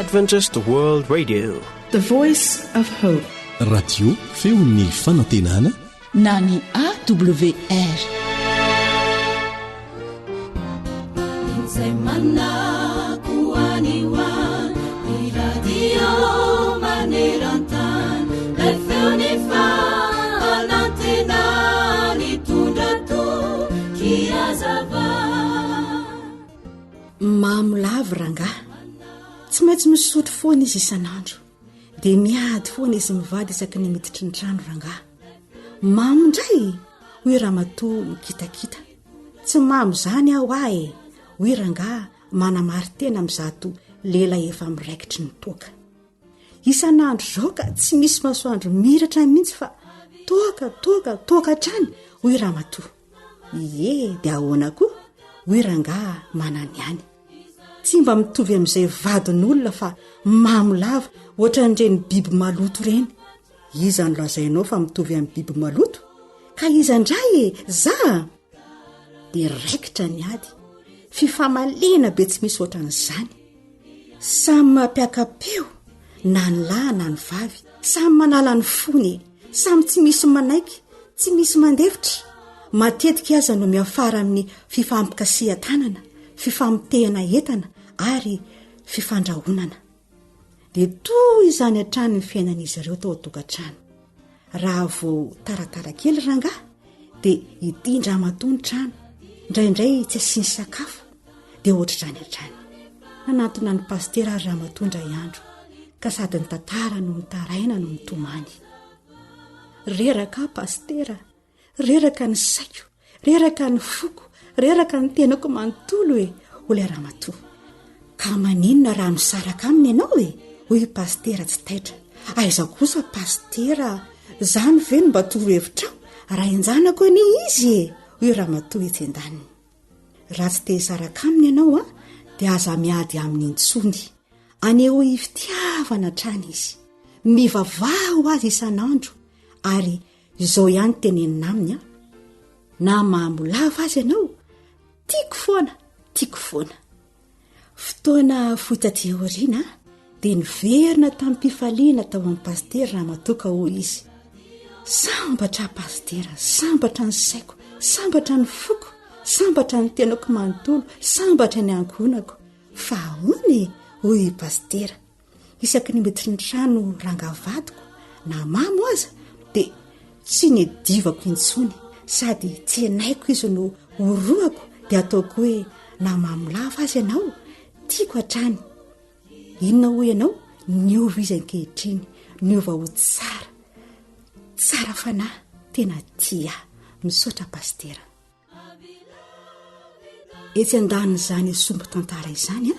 Adventist World Radio. The Voice of Hope. Radio feon'ny fanantenana na ny AWR. Izay manako any ho any, ny radio maneran-tany, ilay feon'ny fanantenana nitondra toky hazava. Mamo lava rangahy. Tsy maintsy misotro foana izy isan'andro. Dia miady foana izy mivady isaky ny miditry ny trano rangahy. Mamo indray? Hoy ramatoa mikitakita. Tsy mamo izany aho aho e! Hoy rangahy manamari-tena amin'izato lela efa miraikitry ny toaka. Isan'andro izao ka tsy misy masoandro miratra mihitsy fa toaka, toaka, toaka hatrany, hoy ramatoa. Ie, dia ahoana koa? Hoy rangahy mananihany. Tsy mba mitovy amin'izay vadin'olona fa mamo lava ohatran'ireny biby maloto ireny. Iza no lazainao fa mitovy amin'ny biby maloto? Ka iza indray e? Za? Dia raikitra ny ady. Fifamaliana be tsy misy ohatran'izany. Samy mampiaka-peo na ny lahy na ny vavy, samy manala ny fony e! Samy tsy misy manaiky, tsy misy mandefitra. Matetika aza no miafara amin'ny fifampikasihan-tanana, fifamotehana entana ary fifandrahonana. Dia toy izany hatrany ny fiainan'izy ireo tao an-tokantrano. Raha vao taratara kely rangahy dia idin-dramatoa ny trano, indraindray tsy asiany sakafo, dia ohatr'izany hatrany. Nanantona an'i pasitera ary ramatoa indray andro, ka sady nitantara no nitaraina no nitomany. Reraka aho pasitera, reraka ny saiko, reraka ny foko, reraka ny tenako manontolo e, hoy ilay ramatoa. Ka maninona raha misaraka aminy ianao e? Hoy i pasitera tsy taitra. Aiza kosa pasitera, izany ve no mba torohevitrao? Rain-janako anie izy e! Hoy ramatoa etsy an-daniny. Raha tsy te hisaraka aminy ianao an, dia aza miady aminy intsony. Anehoy fitiavana hatrany izy. Mivavaha ho azy isan'andro ary izao ihany tenenina aminy an, na mamo lava aza ianao, tiako foana, tiako foana. Fotoana fohy taty aoriana dia niverina tamim-pifaliana tao amin'ny pasitera ramatoa ka hoy izy, Sambatra aho pasitera, sambatra ny saiko, sambatra ny foko, sambatra ny tenako manontolo, sambatra ny ankohonako. Fa ahoana e? hoy i pasitera. Isaky ny miditry ny trano rangahy vadiko na mamo aza dia tsy nidivako intsony sady tsenaiko izy no orohako dia ataoko hoe na mamo lava aza ianao tiako hatrany. Inona hoy ianao? Niova izy ankehitriny, niova ho tsara, tsara fanahy, tena tia ahy. Misaotra pasitera. Etsy andanin'izany sombin-tantara izany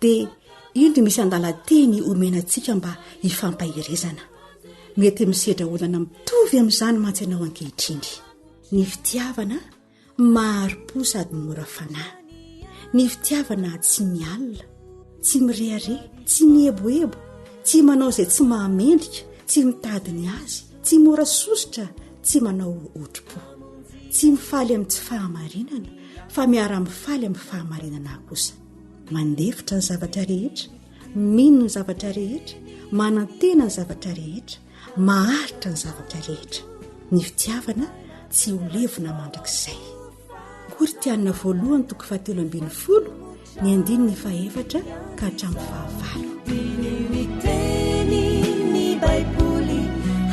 dia indro misy andalan-teny omena antsika mba hifampaherezana. Mety misedra olana mitovy amin'izany mantsy ianao ankehitriny. Ny fitiavana mahari-po sady mora fanahy. Ny fitiavana tsy mialona, tsy mirehareha, tsy mieboebo, tsy manao izay tsy mahamendrika, tsy mitady ny azy, tsy mora sosotra, tsy manao otri-po. Tsy mifaly amin'ny tsy fahamarinana, fa miara-mifaly amin'ny fahamarinana kosa. Mandefitra ny zavatra rehetra, mino ny zavatra rehetra, manantena ny zavatra rehetra, maharitra ny zavatra rehetra. Ny fitiavana tsy ho levona mandrakizay. Korintiana voalohany toko fahatelo ambin'ny folo ny andininy fahefatra ka hatramin'ny fahavalo. Diniho ny tenin'ny Baiboly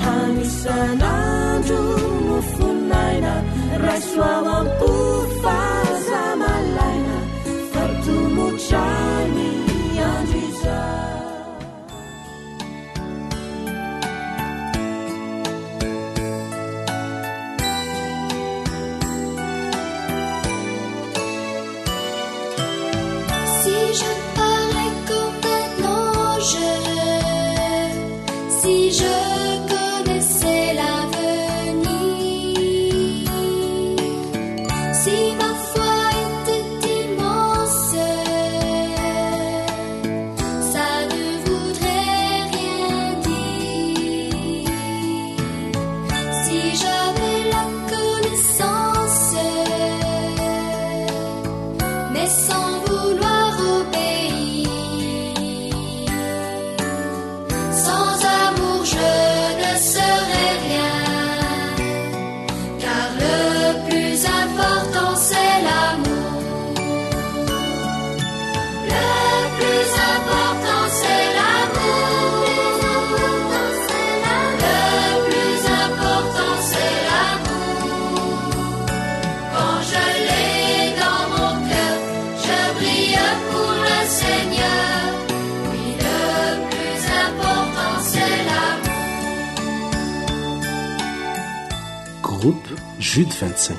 hanisan'andro mofon'aina raiso ao am-po fa aza malaina fa tomotra ny andro izao. Si je parlais comme un ange, si je connaissais l'avenir, Groupe Jude 25.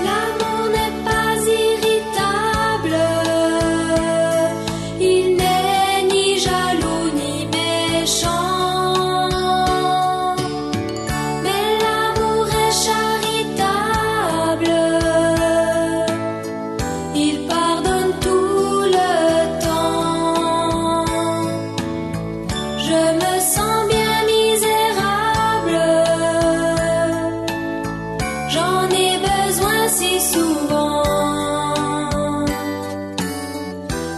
L'amour n'est pas irritable, il n'est ni jaloux ni méchant. Mais l'amour est charitable, il pardonne tout le temps. Je me sens bien misérable. J'en ai besoin si souvent.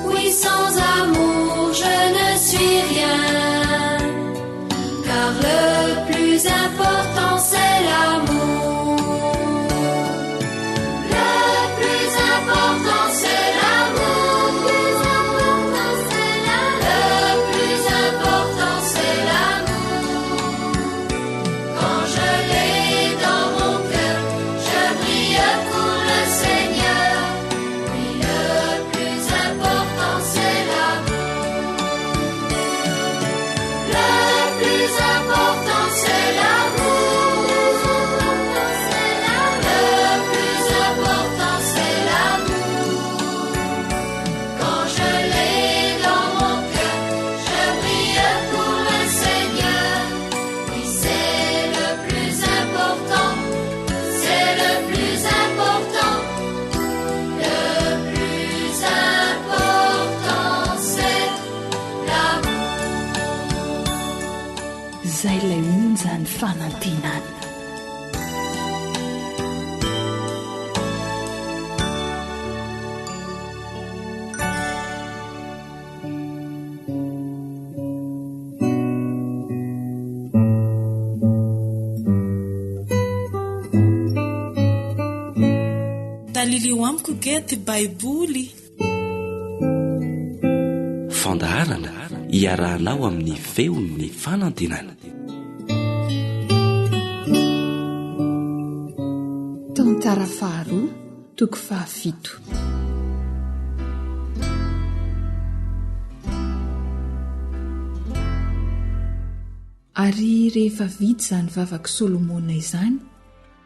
Oui, sans amour, je ne suis rien. Car le plus important, c'est l'amour. Le plus important, c'est l'amour. Le plus important, c'est l'amour. Quand je l'ai dans mon cœur, je brille pour le Seigneur. Oui, le plus important, c'est l'amour. Le plus important, c'est l'amour. Le plus important, c'est l'amour. Quand je l'ai dans mon cœur, je brille pour le Seigneur. Oui, c'est le plus important, c'est le plus important. Le plus important, c'est l'amour. Izay ilay onjan'ny fanantenana. Talilio amiko ge ty Baiboly. Fandaharana iarahanao amin'ny feon'ny fanantenana. Tantara faharoa, toko fahafito. Ary rehefa vita izany vavak'i Solomona izany,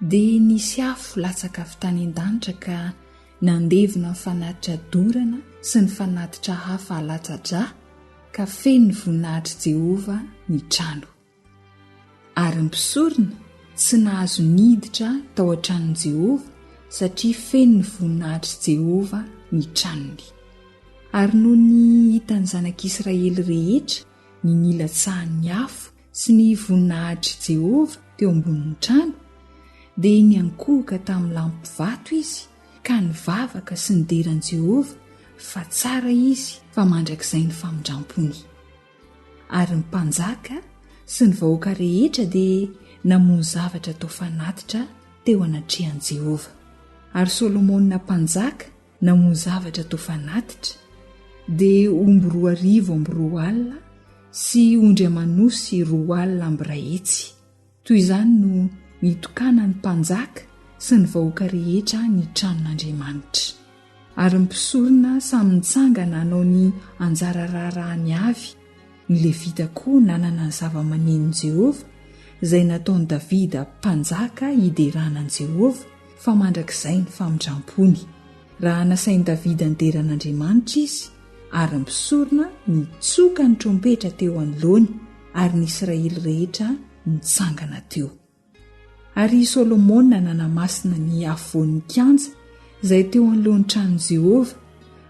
dia nisy afo latsaka avy tany an-danitra ka nandevona ny fanatitra dorana sy ny fanatitra hafa alatsa-drà, ka feno ny voninahitr'i Jehovah ny trano. Ary ny mpisorona tsy nahazo niditra tao an-tranon'i Jehovah, satria feno ny voninahitr'i Jehovah ny tranony. Ary nony hitan'ny zanak'Israely rehetra ny nilatsahan'ny afo sy ny voninahitr'i Jehovah teo ambonin'ny trano, dia niankohoka tamin'ny lampy vato izy ka nivavaka sy nidera an'i Jehovah fa tsara izy fa mandrakizay ny famindrampony. Ary ny mpanjaka sy ny vahoaka rehetra dia namono zavatra atao fanatitra teo anatrehan'i Jehovah. Ary Solomona mpanjaka namono zavatra atao fanatitra, dia omby 2000 amby 20 sy ondry aman'osy 20 amby 100. Toy izany no nitokanan'ny mpanjaka sy ny vahoaka rehetra ny tranon'Andriamanitra. Ary ny mpisorona samy nitsangana hanao ny anjara raharahany avy, ny Levita koa nanana ny zava-manenon'i Jehovah, izay nataon'i Davida mpanjaka hiderana an'i Jehovah, fa mandrakizay ny famindram-pony. Raha nasain'i Davida nidera an'Andriamanitra izy, ary ny mpisorona nitsoka ny trompetra teo anoloany, ary ny Israely rehetra nitsangana teo. Ary i Solomona nanamasina ny afovoan'ny kianja izay teo anoloan'ny tranon'i Jehovah,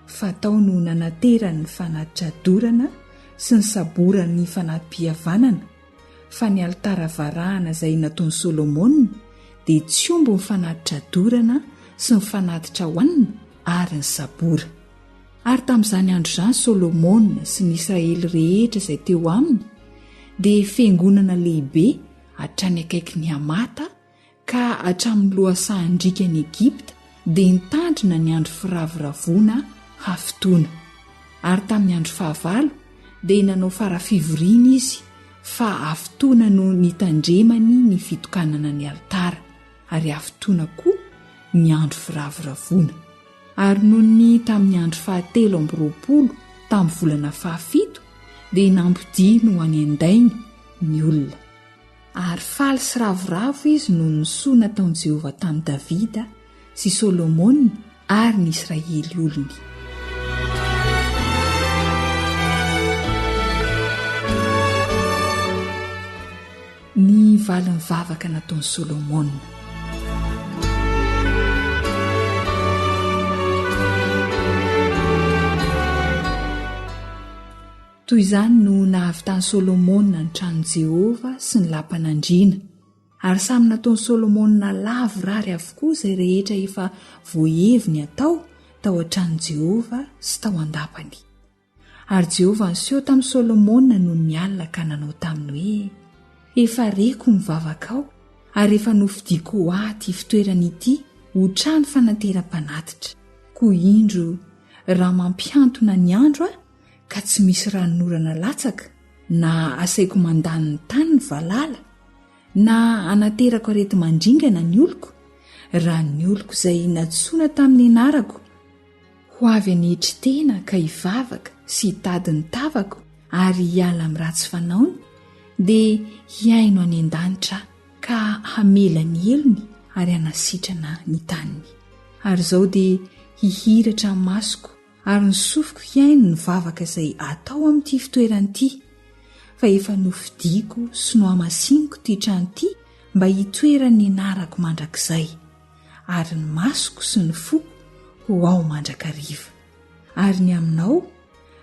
fa tao no nanaterany ny fanatitra dorana sy ny saboran'ny fanati-pihavanana, fa ny alitara varahana izay nataon'i Solomona dia tsy omby ny fanatitra dorana sy ny fanatitra hohanina ary ny sabora. Ary tamin'izany andro izany Solomona sy ny Israely rehetra izay teo aminy dia fiangonana lehibe hatrany akaikin'i Hamata ka hatramin'ny lohasahan-driakan'i Egypta dia nitandrina ny andro firavoravoana hafitoana. Ary tamin'ny andro fahavalo dia nanao fara-fivoriana izy, fa hafitoana no nitandremany ny fitokanana ny alitara, ary hafitoana koa ny andro firavoravoana. Ary nony tamin'ny andro fahatelo amby 20 tamin'ny volana fahafito, dia nampodiany ho any an-dainy ny olona. Ary faly sy ravoravo izy noho ny soa nataon'i Jehovah tamin'i Davida sy Solomona ary ny Israely olony. Ny valin'ny vavaka nataon'i Solomona. Toy izany no nahavitan'i Solomona ny tranon'i Jehovah sy ny lapan'andriana, ary samy nataon'i Solomona lavorary avokoa izay rehetra efa voaheviny hatao tao an-tranon'i Jehovah sy tao an-dapany. Ary Jehovah niseho tamin'i Solomona nony alina ka nanao taminy hoe, Efa reko ny vavakao, ary efa nofidiko ho ahy ity fitoerana ity ho trano fananteram-panatitra. Koa indro, raha mampihantona ny andro aho, ka tsy misy ranonorana latsaka, na asaiko mandany ny tany ny valala, na anaterako areti-mandringana ny oloko, raha ny oloko izay nantsoina tamin'ny anarako, Ho avy hanetry tena ka hivavaka sy hitady ny tavako ary hiala amin'ny ratsy fanaony, dia hihaino any an-danitra aho ka hamela ny helony ary hanasitrana ny taniny. Ary izao dia hihiratra ny masoko ary ny sofiko hihaino ny vavaka izay atao amin'ity fitoerana ity, fa efa nofidiko sy nohamasiniko ity trano ity mba hitoeran'ny anarako mandrakizay. ary ny masoko sy ny foko ho ao mandrakariva. Ary ny aminao,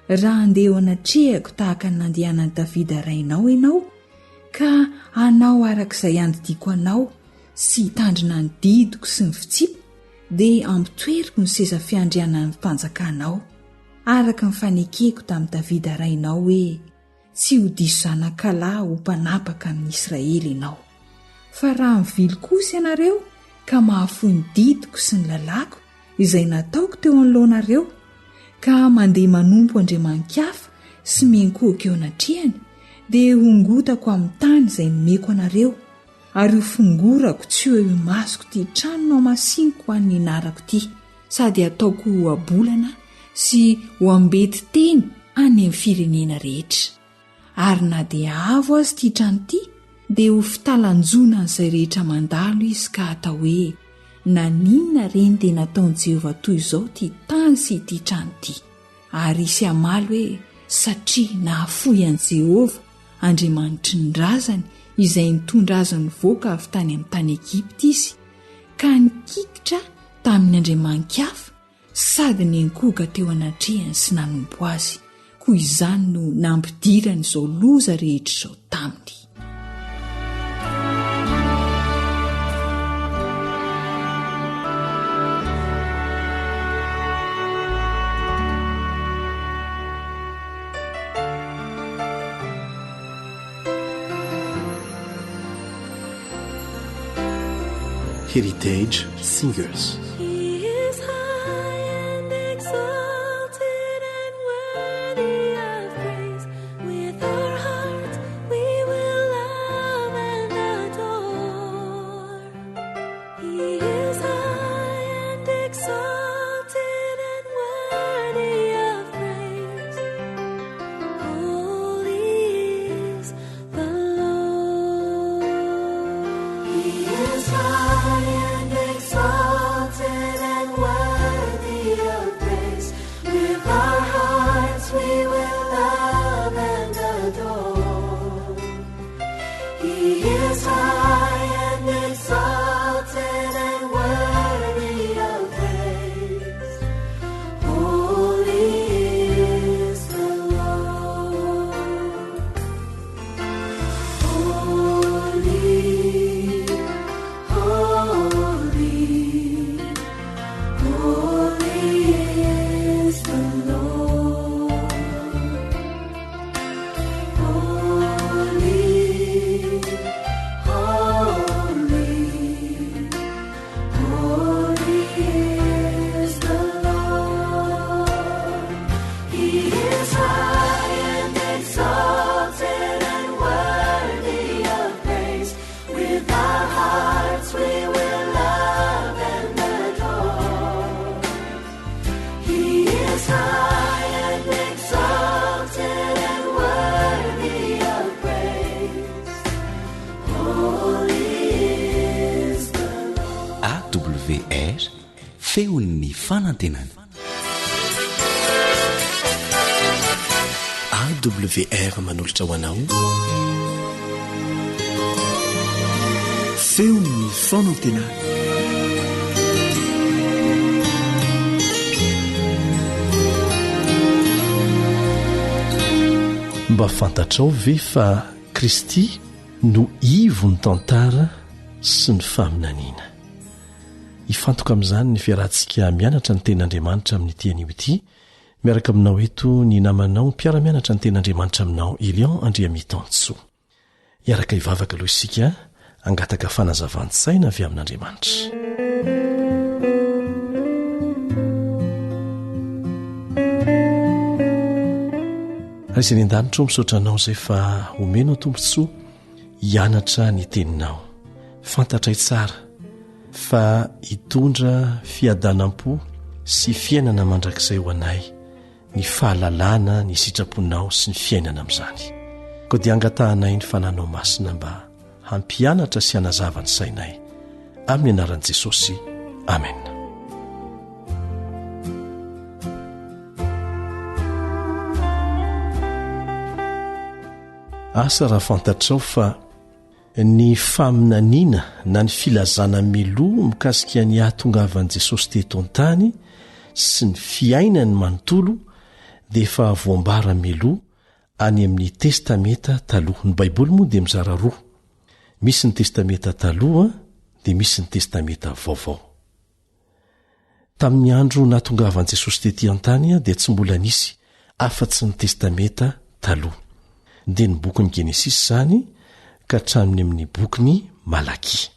raha handeha eo anatrehako tahaka ny nandehanan'i Davida rainao ianao, ka hanao araka izay andidiako anao sy hitandrina ny didiko sy ny fitsipiko, dia hampitoeriko ny seza fiandrianan'ny mpanjakanao, araka ny fanekeko tamin'i Davida rainao hoe, Tsy ho diso zanakalahy ho mpanapaka amin'ny Israely ianao. Fa raha mivily kosa ianareo ka mahafoy ny didiko sy ny lalàko izay nataoko teo anoloanareo, ka mandeha manompo andriamani-kafa sy miankohoka eo anatrehany, dia hongotako amin'ny tany izay nomeko anareo, ary hofongorako tsy ho eo imasoko ity trano nohamasiniko ho an'ny anarako ity. sady hataoko ho ohabolana sy ho ambeti-teny any amin'ny firenena rehetra. Ary na dia avo aza ity trano ity, dia ho fitalanjona an'izay rehetra mandalo izy ka hatao hoe, Naninona re no dia nataon'i Jehovah toy izao ity tany sy ity trano ity? Ary hisy hamaly hoe, Satria nahafoy an'i Jehovah, Andriamanitry ny razany, izay nitondra azy nivoaka avy tany amin'ny tany Egypta izy, ka nikikitra tamin'ny andriamani-kafa sady niankohoka teo anatrehany sy nanompo azy, koa izany no nampidirany izao loza rehetra izao taminy. Heritage Singers. He is high and exalted and worthy of praise. With our hearts we will love and adore. He is high and exalted and worthy of praise. Holy is the Lord. He is high and exalted. Feon'ny fanantenana. AWR manolotra ho anao Feon'ny fanantenana. Mba fantatrao ve fa Kristy no ivon'ny tantara sy ny faminaniana? Hifantoka amin'izany ny fiarahantsika mianatra ny Tenin'Andriamanitra amin'ity anio ity. Miaraka aminao eto ny namanao mpiara-mianatra ny Tenin'Andriamanitra aminao, Elion Andriamitansoa. Hiaraka hivavaka aloha isika hangataka fanazavan-tsaina avy amin'Andriamanitra. Ray izay any an-danitra ô, misaotra anao izay fa omenao tombontsoa hianatra ny teninao. Fantatray tsara fa hitondra fiadanam-po sy fiainana mandrakizay ho anay ny fahalalana ny sitraponao sy ny fiainana amin'izany. Koa dia angatahanay ny fananao masina mba hampianatra sy hanazava ny sainay. Amin'ny anaran'i Jesosy. Amena. Asa raha fantatrao fa ny faminaniana na ny filazana miloha mikasika ny hahatongavan'i Jesosy teto an-tany sy ny fiainany manontolo dia efa voambara miloha any amin'ny Testamenta Taloha. Ny Baiboly moa dia mizara roa, misy ny Testamenta Taloha dia misy ny Testamenta Vaovao. Tamin'ny andro nahatongavan'i Jesosy tetỳ an-tany dia tsy mbola nisy afa-tsy ny Testamenta Taloha, dia ny bokin'ny Genesisy izany ka hatramin'ny amin'ny bokin'i Malakia.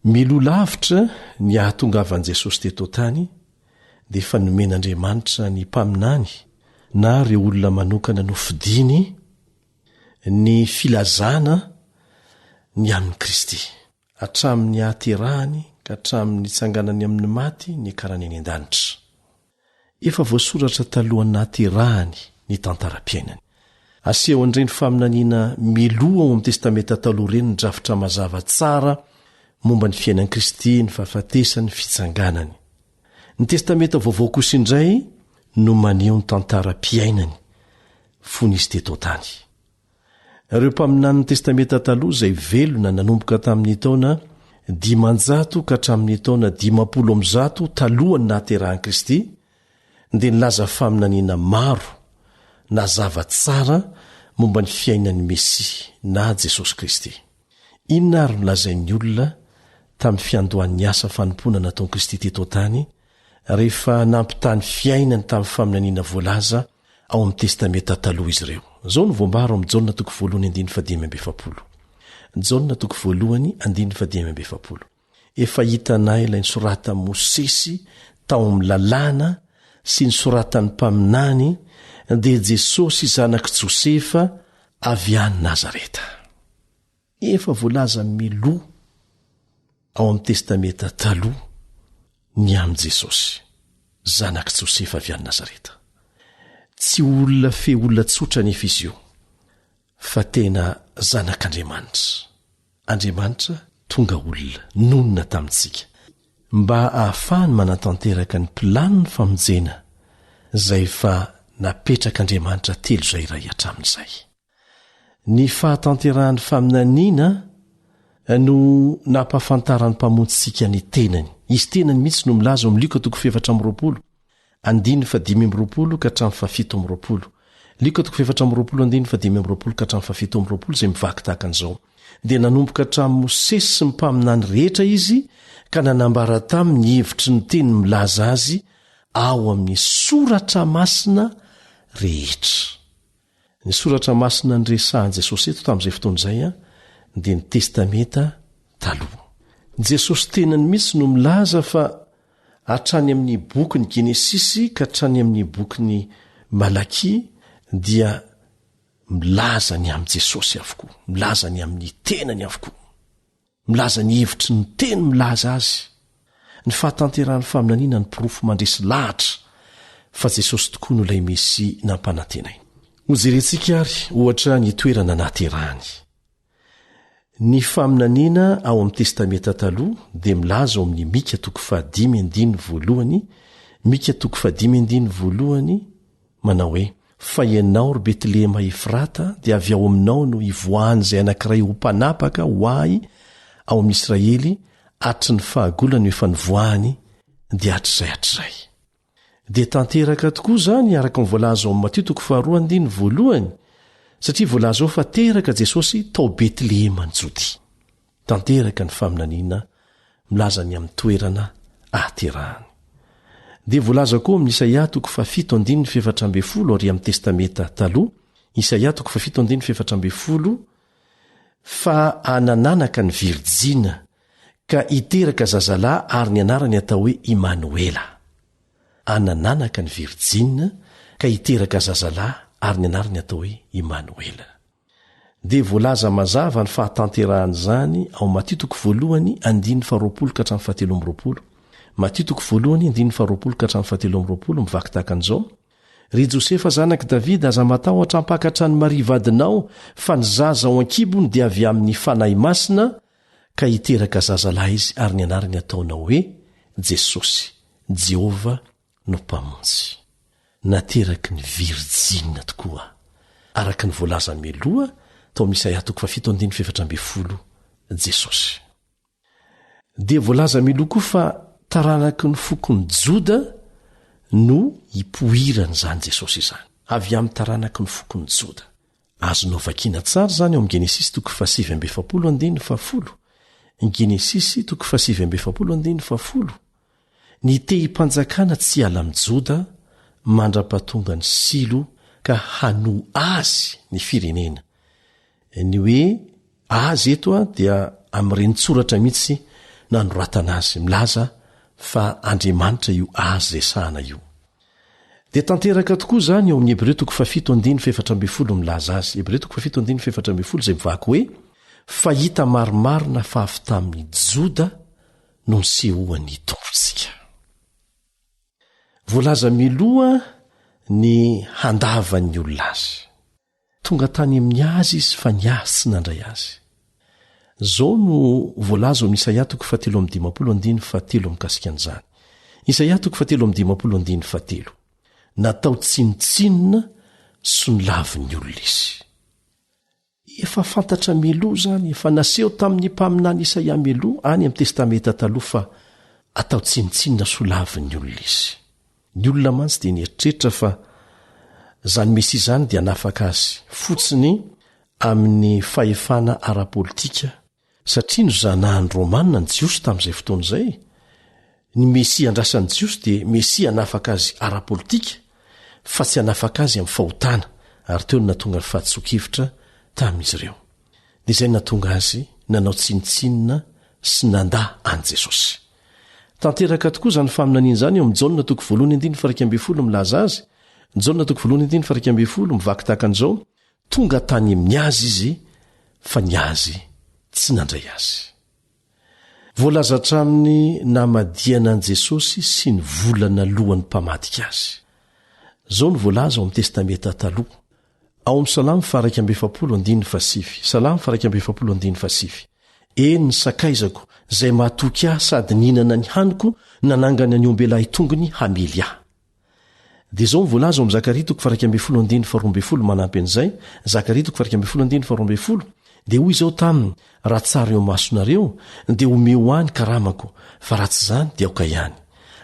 Mialoha lavitra ny hahatongavan'i Jesosy teto an-tany dia efa nomen'Andriamanitra ny mpaminany na ireo olona manokana nofidiny ny filazana ny amin'i Kristy. Hatramin'ny hahaterahany ka hatramin'ny nitsanganany amin'ny maty niakarany any an-danitra. Efa voasoratra talohan'ny nahaterahany ny tantaram-piainany. Asehon'ireny faminaniana mialoha ao amin'ny Testamenta Taloha ireny ny drafitra mazava tsara momba ny fiainan'i Kristy, ny fahafatesany, ny fitsanganany. Ny Testamenta Vaovao kosa indray no maneho ny tantaram-piainany fony izy teto an-tany. Ireo mpaminanin'ny Testamenta Taloha izay velona nanomboka tamin'ny taona 500 ka hatramin'ny taona 150 talohan'ny nahaterahan'i Kristy dia nilaza faminaniana maro nazava tsara momba ny fiainan'ny Mesia na Jesosy Kristy. Inona àry no lazain'ny olona tamin'ny fiandohan'ny asa fanompoana nataon'i Kristy teto an-tany rehefa nampitaha ny fiainany tamin'ny faminaniana voalaza ao amin'ny Testamenta Taloha izy ireo. Izao no voambara ao amin'ny Jaona toko voalohany andininy fahadimy amby efapolo. Jaona toko voalohany andininy fahadimy amby efapolo. Efa hitanay ilay nosoratan'i Mosesy tao amin'ny Lalàna sy nosoratan'ny mpaminany, dia Jesosy zanak'i Josefa avy any Nazareta. Efa voalaza miloha ao amin'ny Testamenta Taloha ny amin'i Jesosy, zanak'i Josefa avy any Nazareta. Tsy olona fe olona tsotra anefa izy io, fa tena Zanak'Andriamanitra. Andriamanitra tonga olona, nonina tamintsika, mba hahafahany manatanteraka ny planin'ny famonjena izay efa napetrak'Andriamanitra telo izay iray hatramin'izay. Ny fahatanterahan'ny faminaniana no nampahafantaran'ny Mpamonjintsika ny tenany. Izy tenany mihitsy no milaza ao amin'ny Lioka toko fahefatra amby 20, andininy fahadimy amby 20 ka hatramin'ny fahafito amby 20. Lioka toko fahefatra amby 20, andininy fahadimy amby 20 ka hatramin'ny fahafito amby 20 izay mivaky tahaka an'izao, Dia nanomboka hatramin'i Mosesy sy ny mpaminany rehetra izy ka nanambara taminy ny hevitry ny teny milaza azy ao amin'ny Soratra Masina rehetra. Ny soratra masina niresahan'i Jesosy eto tamin'izay fotoana izay dia ny Testamenta Taloha. Jesosy tenany mihitsy no milaza fa hatrany amin'ny bokin'ny Genesisy ka hatrany amin'ny bokin'i Malakia dia milaza ny amin'i Jesosy avokoa, milaza ny amin'ny tenany avokoa. Milaza ny hevitry ny teny milaza azy. Ny fahatanterahan'ny faminaniana no porofo mandresy lahatra fa Jesosy tokoa no ilay Mesia nampanantenaina. Hojerentsika àry, ohatra, ny toerana nahaterahany. Ny faminaniana ao amin'ny Testamenta Taloha dia milaza ao amin'ny Mika toko fahadimy andininy voalohany, Mika toko fahadimy andininy voalohany, manao hoe, Fa ianao, ry Betlehema Efrata, dia avy ao aminao no hivoahan'izay anankiray ho mpanapaka ho ahy ao amin'i Israely, hatry ny fahagola no efa nivoahany, dia hatrizay hatrizay. Dia tanteraka tokoa izany araka ny voalaza ao amin'ny Matio toko faharoa andininy voalohany, satria voalaza ao fa teraka Jesosy tao Betlehema any Jodia. Tanteraka ny faminaniana milaza ny amin'ny toerana ahaterahany. Dia voalaza koa amin'ny Isaia toko fahafito andininy fahefatra ambin'ny folo ary amin'ny Testamenta Taloha, Isaia toko fahafito andininy fahefatra ambin'ny folo, fa hanananaka ny virijina ka hiteraka zazalahy ary ny anarany atao hoe Imanoela. Hanananaka ny virijina ka hiteraka zazalahy ary ny anarany atao hoe Imanoela. Dia voalaza mazava ny fahatanterahan'izany ao Matio toko voalohany andininy faharoapolo ka hatramin'ny fahatelo amby roapolo. Matio toko voalohany andininy faharoapolo ka hatramin'ny fahatelo amby roapolo mivaky tahaka an'izao, Ry Josefa zanak'i Davida, aza matahotra hampakatra an'i Maria vadinao, fa ny zaza ao an-kibony dia avy amin'ny Fanahy Masina, ka hiteraka zazalahy izy ary ny anarany hataonao hoe Jesosy, Jehovah no Mpamonjy. Nateraky ny virijina tokoa, araka ny voalaza mialoha tao amin'ny Isaia toko fahafito andininy fahefatra ambin'ny folo, Jesosy. Dia voalaza mialoha koa fa taranaky ny fokon'i Joda no hipoiran'izany Jesosy izany, avy amin'ny taranaky ny fokon'i Joda. Azonao vakiana tsara izany ao amin'ny Genesisy toko fahasivy amby efapolo andininy fahafolo, Genesisy toko fahasivy amby efapolo andininy fahafolo, Ny tehim-panjakana tsy hiala amin'i Joda mandra-pahatongan'i Silo ka hanoa azy ny firenena. Ny hoe azy eto dia amin'ny reni-tsoratra mihitsy nanoratana azy, milaza fa Andriamanitra io azy resahana io. Dia tanteraka tokoa izany ao amin'ny Hebreo toko fahafito andininy fahefatra ambin'ny folo milaza azy. Hebreo toko fahafito andininy fahefatra ambin'ny folo izay mivaky hoe, Fa hita marimarina fa avy tamin'i Joda no nisehoan'ny Tompontsika. Voalaza mialoha ny handavan'ny olona azy. Tonga tany amin'ny azy izy fa ny azy tsy nandray azy. Izao no voalaza ao amin'ny Isaia toko fahatelo amby dimampolo andininy fahatelo mikasika an'izany. Isaia toko fahatelo amby dimampolo andininy fahatelo. Natao tsinontsinona sy nolavin'ny olona izy. Efa fantatra mialoha izany, efa naseho tamin'ny mpaminany Isaia mialoha any amin'ny Testamenta Taloha fa atao tsinontsinona sy holavin'ny olona izy. Ny olona mantsy dia nieritreritra fa izany Mesia izany dia hanafaka azy fotsiny amin'ny fahefana ara-politika, satria nozanahan'ny Romana ny Jiosy tamin'izay fotoana izay, ny Mesia andrasan'ny Jiosy dia Mesia hanafaka azy ara-politika fa tsy hanafaka azy amin'ny fahotana, ary teo no nahatonga ny fahadisoan-kevitra tamin'izy ireo. Dia izay no nahatonga azy nanao tsinontsinona sy nandà an'i Jesosy. Tanteraka tokoa izany faminaniana izany eo amin'ny Jaona toko voalohany andininy faha 11 milaza azy, Jaona toko voalohany andininy faha 11 mivaky tahaka an'izao, Tonga tany amin'ny azy izy fa ny azy tsy nandray azy. Voalaza hatramin'ny namadihana an'i Jesosy sy ny vola naloan'ny mpamadika azy. Izao no voalaza ao amin'ny Testamenta Taloha, ao amin'ny Salamo faha-41 andininy fahasivy, Salamo faha-41 andininy fahasivy, Eny, ny sakaizako, izay mahatoky ahy sady nihinana ny haniko, nanangana ny ombelahy tongony hamely ahy. Dia izao no voalaza ao amin'ny Zakaria toko faha-11 andininy faha-12 manampy an'izay, Zakaria toko faha-11 andininy faha-12, Dia hoy izaho taminy, Raha tsara eo imasonareo, dia omeo ahy ny karamako, fa raha tsy izany, dia aoka ihany.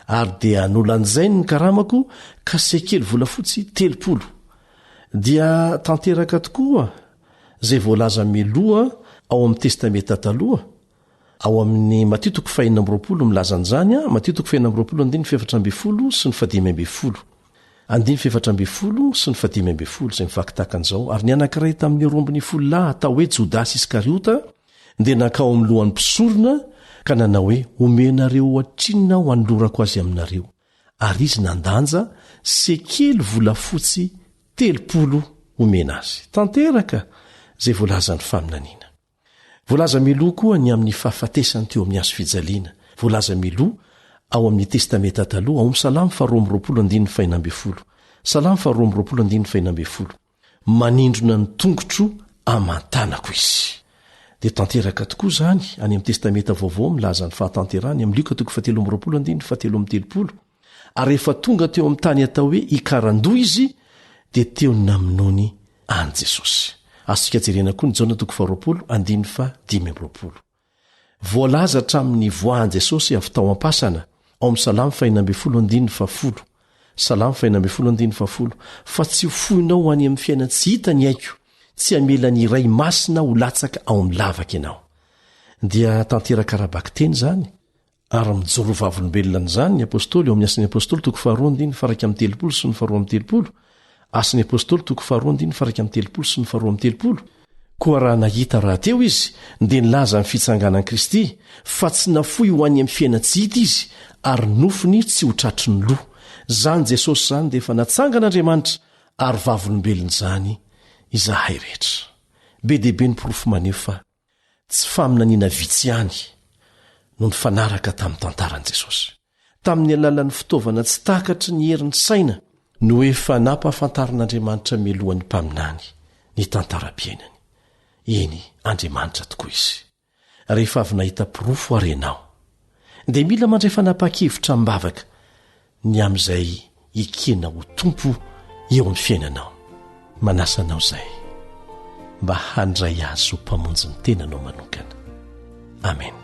Ary dia nolanjainy ny karamako, ka sekely volafotsy 30. Dia tanteraka tokoa izay voalaza mialoha ao amin'ny Testamenta Taloha, Ao amin'ny Matio toko fahenina amby roapolo milaza an'izany, Matio toko fahenina amby roapolo andininy fahefatra ambin'ny folo sy ny fahadimy ambin'ny folo. Andininy fahefatra ambin'ny folo sy ny fahadimy ambin'ny folo, izay mivaky tahaka an'izao, Ary ny anankiray tamin'ny roa ambin'ny folo lahy atao hoe Jodasy Iskariota dia nankao amin'ny lohan'ny mpisorona ka nanao hoe, Omenareo ohatrinona aho hanolorako azy aminareo? Ary izy nandanja sekely volafotsy 30 homena azy. Tanteraka izay voalazan'ny faminaniana. Voalaza mialoha koa ny amin'ny fahafatesany teo amin'ny hazo fijaliana. Voalaza mialoha ao amin'ny Testamenta Taloha, ao amin'ny Salamo faharoa amby roapolo andininy fahenina ambin'ny folo. Salamo faharoa amby roapolo andininy fahenina ambin'ny folo. Manindrona ny tongotro aman-tanako izy. Dia tanteraka tokoa izany any amin'ny Testamenta Vaovao milaza ny fahatanterahany amin'ny Lioka toko fahatelo amby 20 andininy fahatelo amby 30. Ary rehefa tonga teo amin'ny tany atao hoe Ikarandoha izy dia teo no namonoany an'i Jesosy. Azontsika jerena koa ny Jaona toko faharoapolo andininy faha 25. Voalaza hatramin'ny nivoahan'i Jesosy avy tao am-pasana, ao amin'ny Salamo faha-16 andininy fahafolo, Salamo faha-16 andininy fahafolo, fa tsy ho foinao ho any amin'ny fiainan-tsy hita ny aiko, tsy hamela ny Iray Masina ho latsaka ao amin'ny lavaka ianao. Dia tanteraka ara-bakiteny izany, ary mijoro ho vavolombelona an'izany ny apostoly ao amin'ny Asan'ny Apostoly toko faharoa andininy faha-31 sy ny faharoa amby 30, Asan'ny Apostoly toko faharoa andininy faha-31 sy ny faharoa amby 30. Koa raha nahita rahateo izy, dia nilaza ny fitsanganan'i Kristy, fa tsy nafoy ho any amin'ny fiainan-tsy hita izy, ary ny nofony tsy ho tratry ny lo. Izany Jesosy izany dia efa natsangan'Andriamanitra, ary vavolombelon'izany izahay rehetra. Be dia be ny porofo maneho fa Tsy faminaniana vitsy ihany no nifanaraka tamin'ny tantaran'i Jesosy. Tamin'ny alalan'ny fitaovana tsy takatry ny herin'ny saina no efa nampahafantarin'Andriamanitra mialoha ny mpaminany ny tantaram-piainany. Eny, Andriamanitra tokoa izy. Rehefa avy nahita porofo àry ianao, dia mila mandray fanapahan-kevitra amim-bavaka ny amin'izay ekena ho Tompo eo amin'ny fiainanao. Manasa anao izay mba handray Azy ho Mpamonjy ny tenanao manokana. Amena.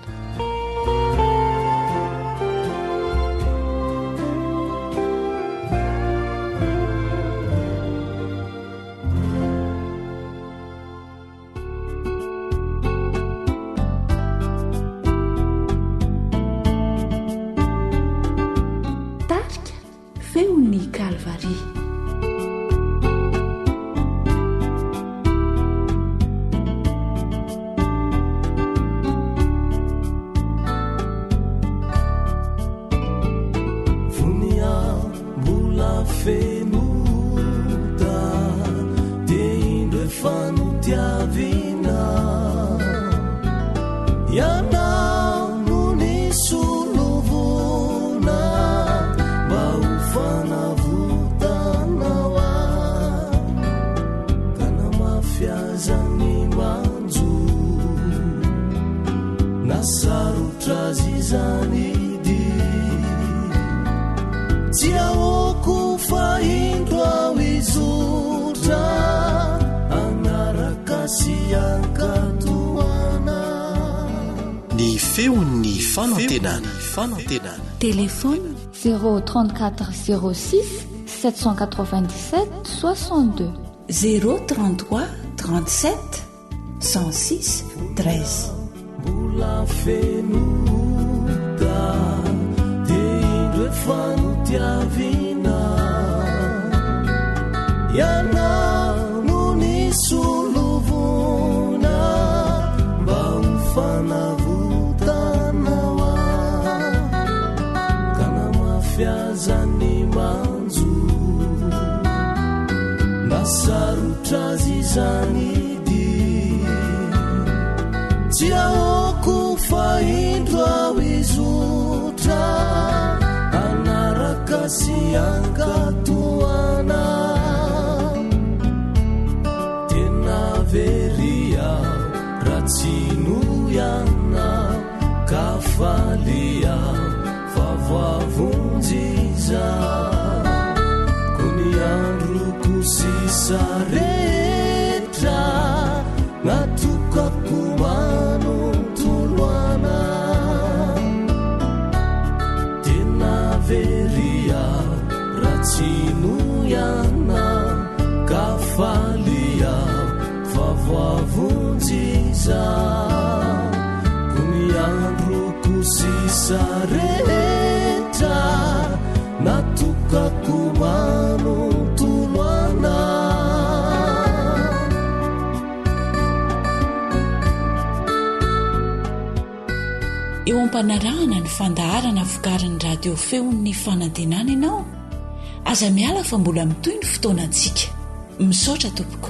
Tarika Feon'ny Kalvary. Vonia mbola feno ota dia indro efa notiavina Ianao no nisolovoina mba ho fanavotanao ahy ka na mafy aza ny manjo na sarotra azy izany Tsy ahoako fa indro aho hizotra hanaraka sy hankatò anao. Ny feon'ny fanantenana. Fanantenana. Téléphone. 0 34 06 797 62. 0 33 37 106 13. Mbola feno ota dia indro efa notiavina Ianao no nisolo voina mba ho fanavotana ho ahy ka na mafy aza ny manjo na sarotra azy izany dia tsy ahoako fa indro aho hizotra hanaraka sy hankatò anao tena very aho raha tsy noho ianao ka faly aho Fa voavonjy izaho, koa ny androko sisa rehetra natokako manontolo anao. Tena very aho raha tsy noho ianao, ka faly aho fa voavonjy izaho, koa ny androko sisa rehetra natokako manontolo anao. Eo am-panarahana ny fandaharana vokarin'ny radio feon'ny fanantenana ianao, aza miala fa mbola mitohy ny fotoanantsika. Misaotra tompoko.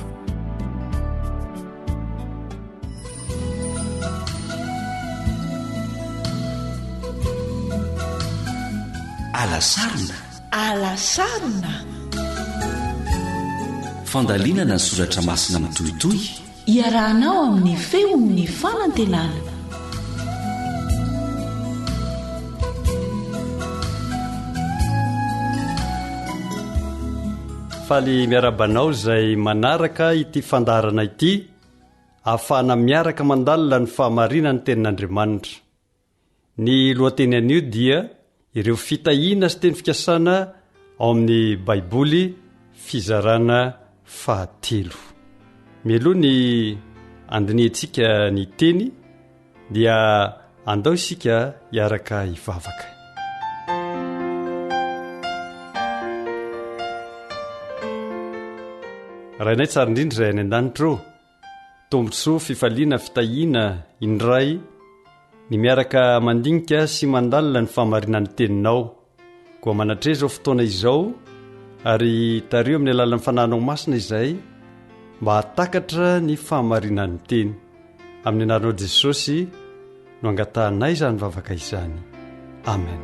Alasarona. Alasarona. Fandalinana ny soratra masina mitohitohy. Iarahanao amin'ny feon'ny fanantenana. Faly miarahaba anao izay manaraka ity fandaharana ity ahafahana miaraka mandalina ny fahamarinan'ny tenin'Andriamanitra. Ny lohateny anio dia ireo fitahiana sy teny fikasana ao amin'ny Baiboly fizarana fahatelo. Mialoha ny andinihantsika ny teny dia andao isika hiaraka hivavaka. Rainay tsara indrindra izay any an-danitra ô. Tombontsoa, fifaliana, fitahiana indray ny miaraka mandinika sy mandalina ny fahamarinan'ny Teninao. Koa manatreha izao fotoana izao ary tariho amin'ny alalan'ny Fanahinao Masina izay mba hahatakatra ny fahamarinan'ny Teny. Amin'ny anaranao Jesosy no angatahanay izany vavaka izany. Amen.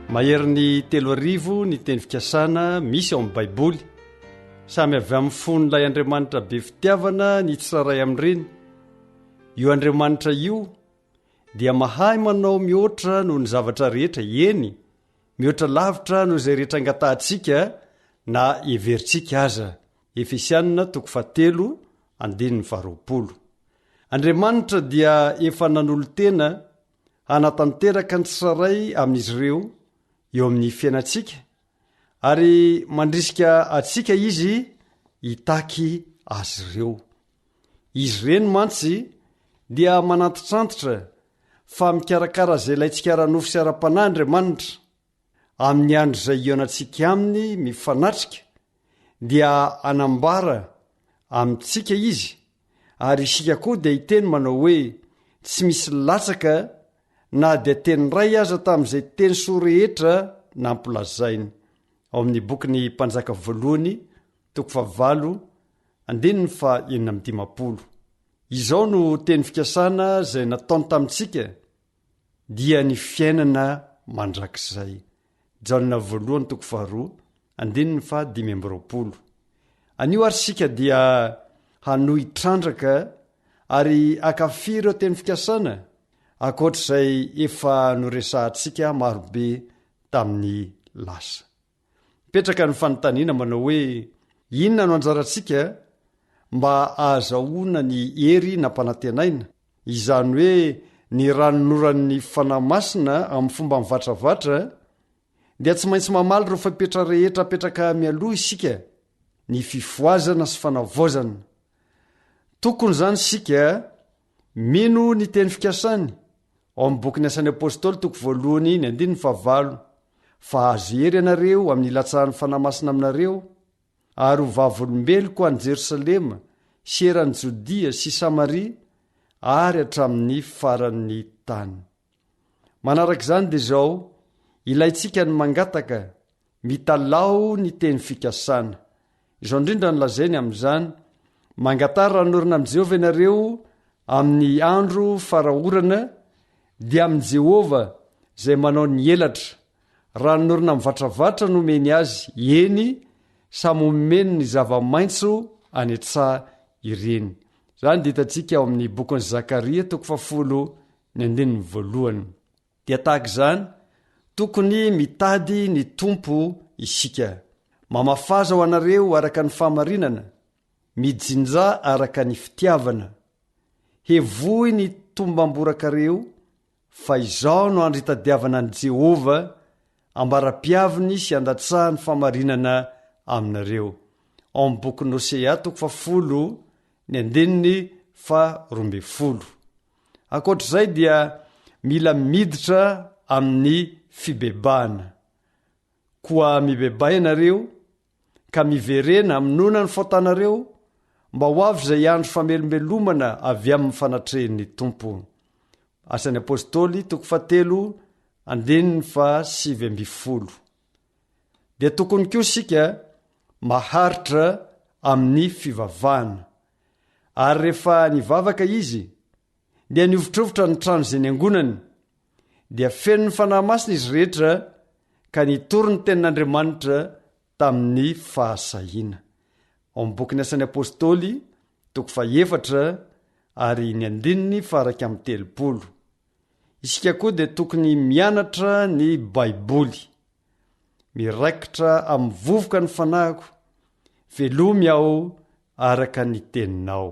Maherin'ny 3000 ny teny fikasana misy ao amin'ny Baiboly. Samy avy amin'ny fon'ilay Andriamanitra be fitiavana ny tsirairay amin'ireny. Io Andriamanitra io dia mahay manao mihoatra noho ny zavatra rehetra, eny, Mihoatra lavitra noho izay rehetra angatahantsika na heverintsika aza. Efesiana toko fahatelo andininy faharoapolo. Andriamanitra dia efa nanolo-tena hanatanteraka ny tsirairay amin'izy ireo eo amin'ny fiainantsika ary mandrisika antsika izy hitaky azy ireo. Izy ireny mantsy dia manantitrantitra fa mikarakara izay ilaintsika ara-nofo sy ara-panahy Andriamanitra. Amin'ny andro izay hihaonantsika aminy mifanatrika, dia hanambara amintsika Izy, ary isika koa dia hiteny manao hoe, Tsy misy latsaka na dia teny iray aza tamin'izay teny soa rehetra nampilazainy. Ao amin'ny bokin'ny Mpanjaka voalohany, toko fahavalo, andininy faha 56. Izao no teny fikasana izay nataony tamintsika, dia ny fiainana mandrakizay. Jaona voalohany toko faharoa, andininy faha 25. Anio ary isika dia hanohy trandraka ary hankafy ireo teny fikasana, ankoatr'izay efa noresahantsika marobe tamin'ny lasa. Mipetraka ny fanontaniana manao hoe, Inona no anjarantsika mba hahazahoana ny hery nampanantenaina, izany hoe ny ranonoran'ny Fanahy Masina amin'ny fomba mivatravatra, dia tsy maintsy mamaly ireo fepetra rehetra apetraka mialoha isika, ny fifohazana sy fanavaozana. Tokony izany isika mino ny teny fikasany ao amin'ny bokin'ny Asan'ny Apostoly toko voalohany ny andininy fahavalo, Fa hahazo hery ianareo amin'ny hilatsahan'ny Fanahy Masina aminareo, ary ho vavolombeloko any Jerosalema sy eran'i Jodia sy Samaria ary hatramin'ny faran'ny tany. Manaraka izany dia izao, ilaintsika ny mangataka, mitalaho ny teny fikasana. Izao indrindra no lazainy amin'izany, Mangataha ranonorana amin'i Jehovah ianareo amin'ny andro fara-orana, dia amin'i Jehovah izay manao ny elatra. Ranonorana mivatravatra no omeny azy, eny, samy omeny ny zava-maitso any an-tsaha ireny. Izany dia hitantsika ao amin'ny bokin'i Zakaria toko fahafolo ny andininy voalohany. Dia tahaka izany, tokony mitady ny Tompo isika. Mamafaza ho anareo araka ny fahamarinana, mijinjà araka ny fitiavana. Hevoy ny tombam-borakareo, fa izao no andro itadiavana an'i Jehovah, ambara-piaviny sy andatsahany fahamarinana aminareo. Ao amin'ny bokin'i Hosea toko fahafolo ny andininy faha 12. Ankoatr'izay dia mila miditra amin'ny fibebahana. Koa mibebaha ianareo, ka miverena hamonoana ny faotanareo, mba ho avy izay andro famelombelomana avy amin'ny fanatrehin'ny Tompo. Asan'ny Apostoly, toko fahatelo, andininy faha 19. Dia tokony koa isika maharitra amin'ny fivavahana. Ary rehefa nivavaka izy, dia nihovitrovitra ny trano izay niangonany. Dia feno ny Fanahy Masina izy rehetra, ka nitory ny tenin'Andriamanitra tamin'ny fahasahiana. Ao amin'ny bokin'ny Asan'ny Apostoly, toko fahefatra ary ny andininy faha-31. Isika koa dia tokony mianatra ny Baiboly. Miraikitra amin'ny vovoka ny fanahiko, velomy aho araka ny teninao.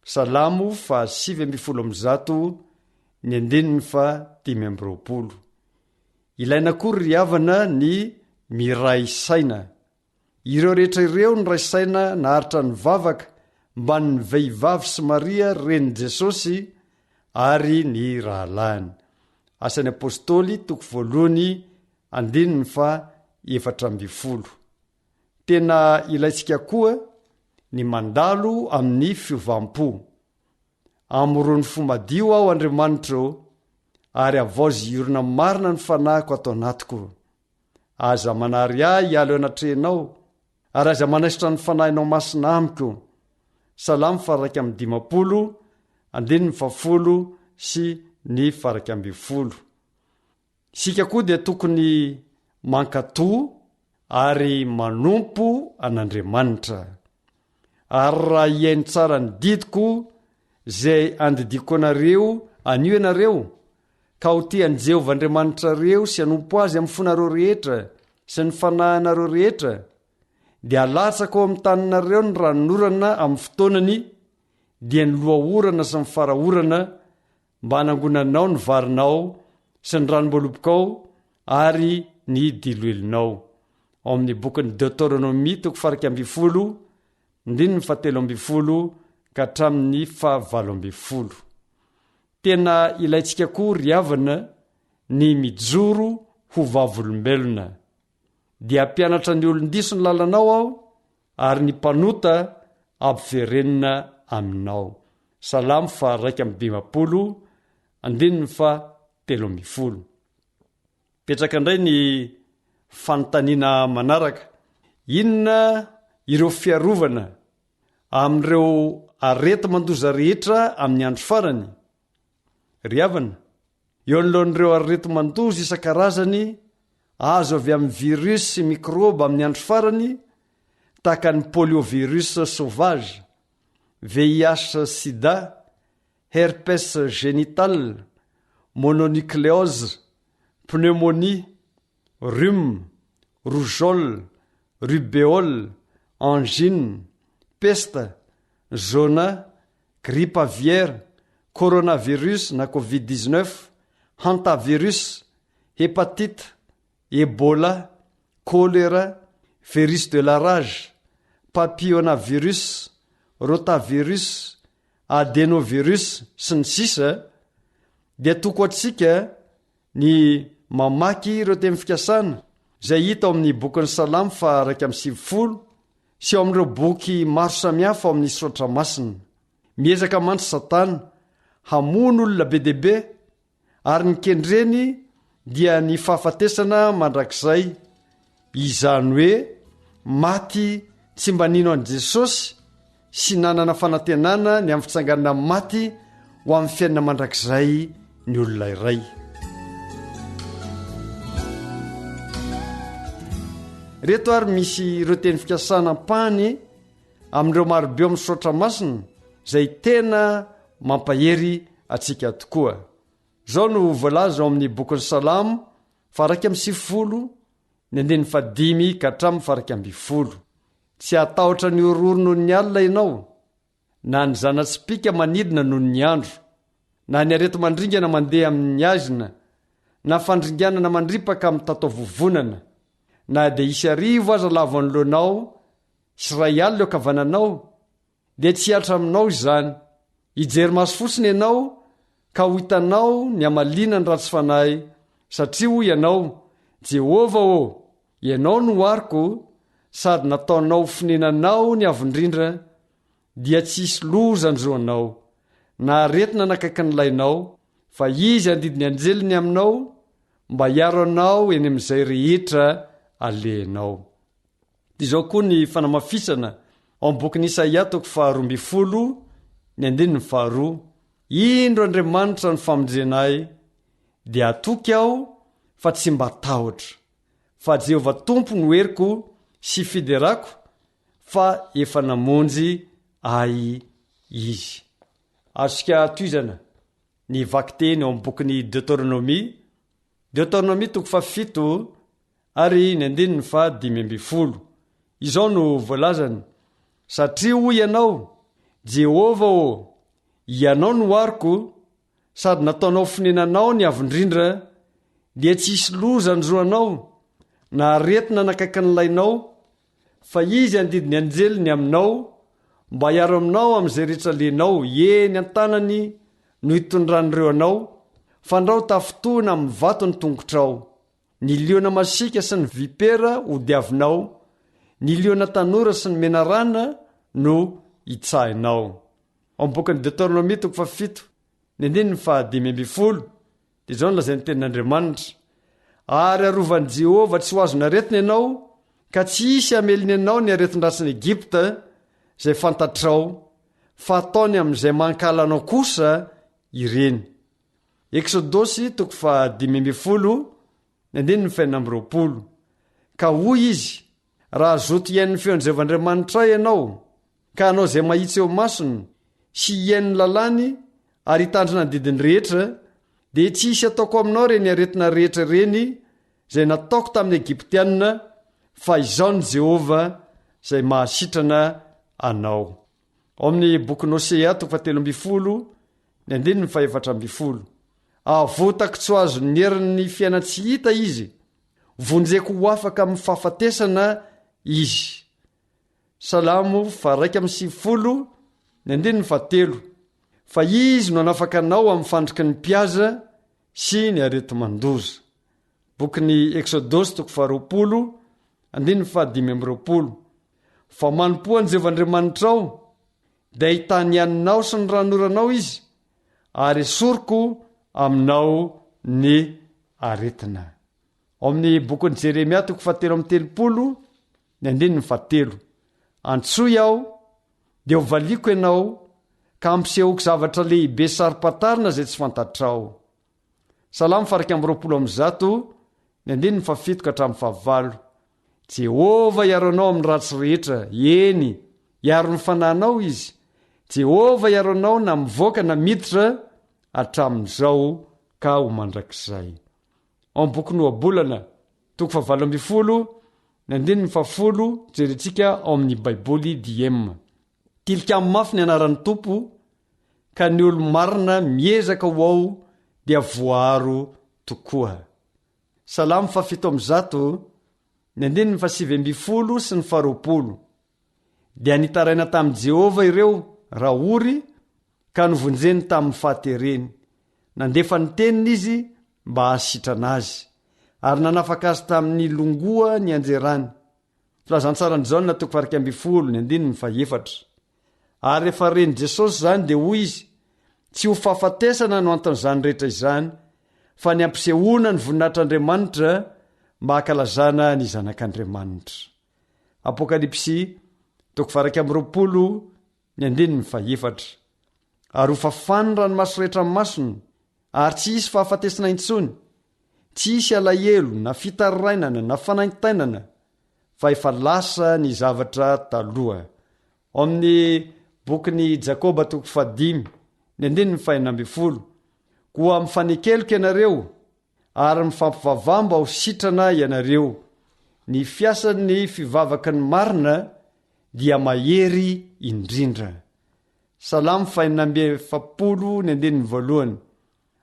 Salamo faha 119, ny andininy faha 25. Ilaina koa ry havana ny miray saina. Ireo rehetra ireo niray saina naharitra nivavaka mbanin'ny vehivavy sy Maria renin'i Jesosy ary ny rahalahiny. Asan'ny Apostoly toko voalohany andininy faha 14. Tena ilaintsika koa ny mandalo amin'ny fiovam-po. Amorony fo madio aho Andriamanitra ô, ary havaozy hiorina marina ny fanahiko ato anatiko. Aza manary ahy hiala eo anatrehanao, ary aza manaisotra ny Fanahinao Masina amiko. Salamo faha-51, andininy fahafolo sy ny faha-11. Isika koa dia tokony mankatò ary manompo an'Andriamanitra. Ary raha hihaino tsara ny didiko izay andidiako anareo anio ianareo, ka ho tia an'i Jehovah Andriamanitrareo sy hanompo azy amin'ny fonareo rehetra sy ny fanahinareo rehetra, dia halatsako ao amin'ny taninareo ny ranonorana amin'ny fotoanany, dia ny loha-orana sy ny fara-orana, mba hanangonanao ny varinao sy ny ranom-boalobokao ary ny diloilonao. Ao amin'ny bokin'ny Deoteronomia toko faha 11, ndininy faha 13 ka hatramin'ny faha 18. Tena ilaintsika koa ry havana ny mijoro ho vavolombelona. Dia hampianatra ny olon-diso ny lalanao aho, ary ny mpanota ampiverenina aminao. Salamo faha 51, andininy faha 13. Mipetraka indray ny fanontaniana manaraka, inona ireo fiarovana amin'ireo areti-mandoza rehetra amin'ny andro farany? Ry havana, eo anoloan'ireo areti-mandoza isan-karazany azo avy amin'ny virus sy mikrôba amin'ny andro farany, tahaka ny poliovirus sauvage, VIH-Sida, herpès génital, mononucléose, pneumonie, rhume, rougeole, rubéole, angine, peste, zona, grippe aviaire, coronavirus na covid 19, hantavirus, hépatite, Ebola, choléra, virus de la rage, papillonavirus, rotavirus, adenovirus, sy ny sisa dia toko antsika ny mamaky ireo teny fikasana izay hita ao amin'ny bokin'ny Salamo faha 91 sy ao amin'ireo boky maro samihafa ao amin'ny Soratra Masina. Miezaka mantsy Satana hamono olona be dia be ary ny kendreny dia ny fahafatesana mandrakizay, izany hoe maty tsy mba nino an'i Jesosy sy nanana fanantenana ny amin'ny fitsanganana maty ho amin'ny fiainana mandrakizay ny olona iray. Reto ary misy ireo teny fikasana ampahany amin'ireo marobe ao amin'ny Soratra Masina izay tena mampahery antsika tokoa. Izao no voalaza ao amin'ny bokin'ny Salamo faha 91, ny andininy fahadimy ka hatramin'ny faha 11. Tsy hatahotra ny horohoro noho ny alina ianao, na ny zana-tsipìka manidina noho ny andro, na ny areti-mandringana mandeha amin'ny haizina, na fandringanana mandripaka amin'ny tataovovonana. Na dia hisy arivo aza lavo anoloanao sy iray alina eo ankavananao, dia tsy hihatra aminao izany. Hijery maso fotsiny ianao ka ho hitanao ny hamaliana ny ratsy fanahy, satria hoy ianao, Jehovah ô, Ianao no aroko, sady nataonao ho fonenanao ny Avo Indrindra, dia tsy hisy loza hanjo anao, na aretina hanakaiky ny lainao, fa Izy handidy ny anjeliny aminao, mba hiaro anao eny amin'izay rehetra alehanao. Dia izao koa ny fanamafisana ao amin'ny bokin'i Isaia toko faha-12 ny andininy faharoa, Indro Andriamanitra ny famonjena ahy, dia hatoky aho fa tsy mba tahotra. Fa Jehovah Tompo no heriko sy fiderako, fa efa namonjy ahy Izy. Azontsika tohizana ny vakiteny ao amin'ny bokin'ny Deoteronomia, Deoteronomia toko fahafito ary ny andininy faha 15. Izao no voalazany, Satria hoy ianao, Jehovah ô, Ianao no aroko, sady nataonao fonenanao ny Avo Indrindra, dia tsy hisy loza hanjo anao, na aretina hanakaiky ny lainao, fa Izy handidy ny anjeliny aminao, mba hiaro aminao amin'izay rehetra alenao, eny an-tanany no hitondran'ireo anao, fandrao tafintohina amin'ny vato ny tongotrao. Ny liona masiaka sy ny vipera hodiavinao, ny liona tanora sy ny menarana no hitsahinao. Ao amin'ny bokin'ny Deoteronomia toko fahafito, ny andininy faha-15, dia izao no lazain'ny Tenin'Andriamanitra, Ary harovan'i Jehovah tsy ho azon'aretina ianao, ka tsy hisy hamelony anao ny aretin-dratsin'i Egypta, izay fantatrao, fa hataony amin'izay mankahala anao kosa ireny. Eksodosy toko faha-15, ny andininy faha-26. Ka hoy izy, Raha hazoto hihaino ny feon'i Jehovah Andriamanitrao ianao, ka hanao izay mahitsy eo imasony, sy hihaino ny lalàny ary hitandrina ny didiny rehetra, dia tsy hisy hataoko aminao ireny aretina rehetra ireny izay nataoko tamin'ny Egyptiana, fa Izaho no Jehovah izay mahasitrana anao. Ao amin'ny bokin'i Hosea toko fahatelo ambin'ny folo, ny andininy faha-14. Avotako tsy ho azon'ny herin'ny fiainan-tsy hita izy, vonjeko ho afaka amin'ny fahafatesana izy. Salamo faha-91, ny andininy fahatelo. Fa izy no hanafaka anao amin'ny fandriky ny mpihaza sy ny areti-mandoza. Bokin'ny Eksodosy toko faharoapolo, andininy faha-25. Fa manompoa an'i Jehovah Andriamanitrao, dia hitahy ny haninao sy ny ranoranao izy, ary esoriko aminao ny aretina. Ao amin'ny bokin'i Jeremia toko fahatelo amby telopolo, ny andininy fahatelo. Antsoy aho, dia hovaliako ianao, ka hampisehoako zavatra lehibe saro-pantarina izay tsy fantatrao. Salamo faha-121, ny andininy fahafito ka hatramin'ny fahavalo. Jehovah hiaro anao amin'ny ratsy rehetra, eny, hiaro ny fanahinao Izy. Jehovah hiaro anao na mivoaka na miditra, hatramin'izao ka ho mandrakizay. Ao amin'ny bokin'ny Ohabolana, toko fahavalo ambin'ny folo, ny andininy fahafolo, jerentsika ao amin'ny Baiboly diem. Tilikambo mafy ny anaran'ny Tompo, ka ny olo-marina miezaka ho ao dia voaaro tokoa. Salamo faha-107, ny andininy faha-19 sy ny faha-20. Dia nitaraina tamin'i Jehovah ireo raha ory, ka novonjeny tamin'ny fahatereny. Nandefa ny teniny izy mba hahasitrana azy, ary nanafaka azy tamin'ny longoa nianjerany. Filazantsaran'i Jaona toko faha-11, ny andininy faha-4. Ary rehefa ren'i Jesosy izany dia hoy izy, Tsy ho fahafatesana no anton'izany rehetra izany, fa ny hampisehoana ny voninahitr'Andriamanitra mba hankalazana ny Zanak'Andriamanitra. Apokalypsy, toko faha-21, ny andininy fahefatra. Ary hofafany ny ranomaso rehetra amin'ny masony, ary tsy hisy fahafatesana intsony, tsy hisy alahelo na fitarainana na fanaintainana, fa efa lasa ny zavatra taloha. Ao amin'ny bokin'i Jakoba toko fahadimy, ny andininy fahenina ambin'ny folo, Koa mifanekeloka ianareo, ary mifampivavaha mba ho sitrana ianareo. Ny fiasan'ny fivavaky ny marina dia mahery indrindra. Salamo fahenina amby efapolo ny andininy voalohany.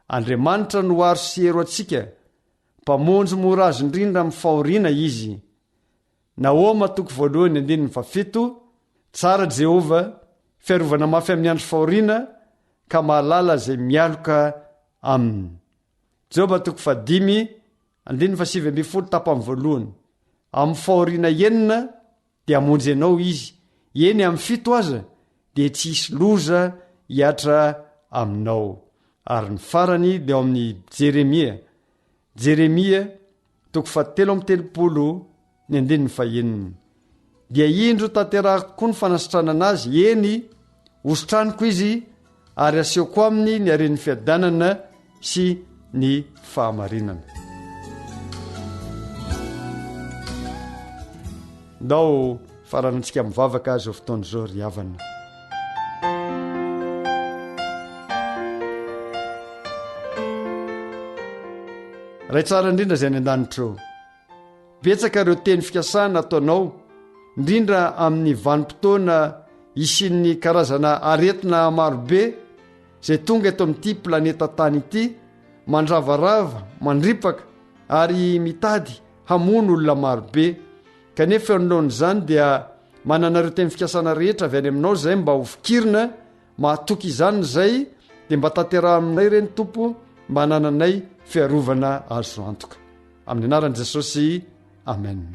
Andriamanitra no aro sy ero antsika, Mpamonjy mora azo indrindra amin'ny fahoriana Izy. Nahoma toko voalohany andininy fahafito, Tsara Jehovah, fiarovana mafy amin'ny andro fahoriana, ka mahalala izay mialoka aminy. Joba toko fahadimy, andininy fahasivy ambin'ny folo tapany voalohany. Amin'ny fahoriana enina dia hamonjy anao Izy, eny amin'ny fito aza dia tsy hisy loza hihatra aminao. Ary ny farany dia ao amin'ny Jeremia, Jeremia toko fahatelo amby telopolo ny andininy fahenina. Dia indro tanterahako koa ny fanasitranana azy, eny, hositraniko izy ary asehoko aminy ny haren'ny fiadanana sy ny fahamarinana. Ndao faranantsika mivavaka izao fotoana izao ry havana. Ray tsara indrindra izay any an-danitra ô. Betsaka ireo teny fikasana ataonao, indrindra amin'ny vanim-potoana hisian'ny karazana aretina marobe izay tonga eto amin'ity planeta tany ity, mandravarava, mandripaka ary mitady hamono olona marobe. Kanefa eo anoloan'izany dia manana ireo teny fikasana rehetra avy any aminao izay mba ho fikirina Mahatoky izany izay dia mba tanteraha aminay ireny Tompo mba hanananay fiarovana azo antoka. Amin'ny anaran'i Jesosy, Amen.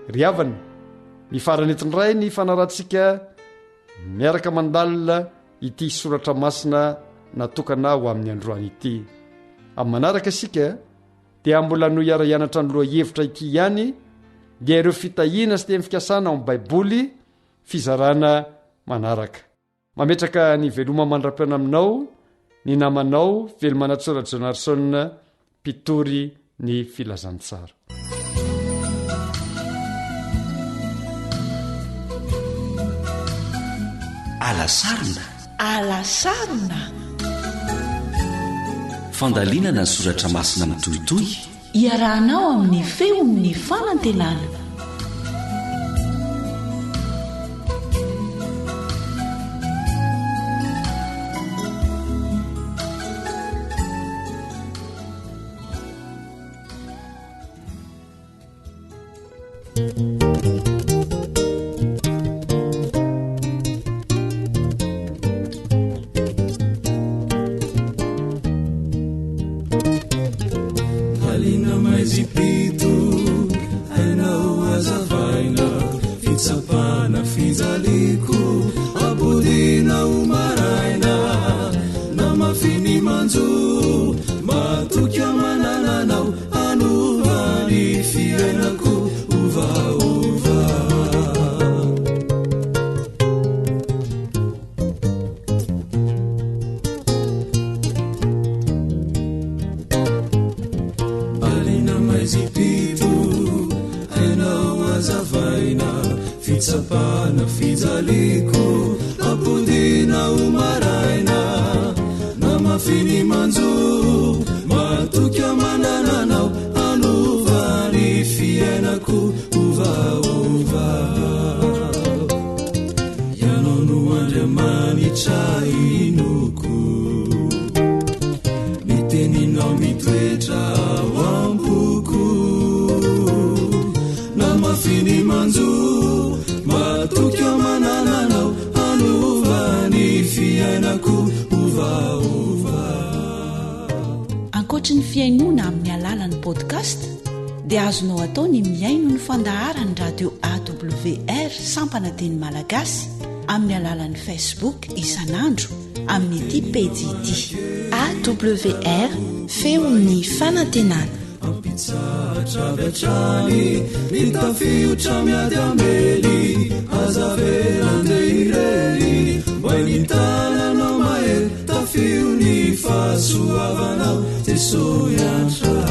Ry havana, mifarana eto indray ny fanarahantsika miaraka mandalina ity soratra masina natokana ho amin'ny androany ity. Amin'ny manaraka isika, Dia mbola no hiara-hianatra ny lohahevitra ity ihany dia ireo fitahiana sy teny fikasana ao amin'ny Baiboly, fizarana manaraka. Mametraka ny veloma mandra-pihaona aminao ny namanao Velomanantsoa Rajaonarison mpitory ny filazantsara. Alasarona. Alasarona. Fandalinana ny soratra masina mitohitohy. Iarahanao amin'ny feon'ny fanantenana. Alina maizim-pito, hainao hazavaina, fitsapana fijaliako, ampodiana ho maraina, na mafy ny manjo, matoky amanana anao. Hanova ny fiainako ovaova. Alina maizim-pito, hainao hazavaina, fitsapana fijaliako, ampodiana ho maraina, na mafy ny manjo. Matoky amanana anao hanova ny fiainako ovaova. Ianao no Andriamanitra inoko. Ny teninao mitoetra ao am-poko. Na mafy ny manjo, matoky amanana anao hanova ny fiainako ovaova. Ankoatry ny fihainoana amin'ny alalan'ny podcast dia azonao atao ny mihaino ny fandaharan'ny radio AWR sampana teny malagasy amin'ny alalan'ny Facebook isan'andro amin'ity pejy ity. AWR, feon'ny fanantenana. Hampitsahatra avy hatrany ny tafiotra miady hamely Aza avela andeha irery Mba ny tananao mahery Tafio ny fahasoavanao Jesoa hiantra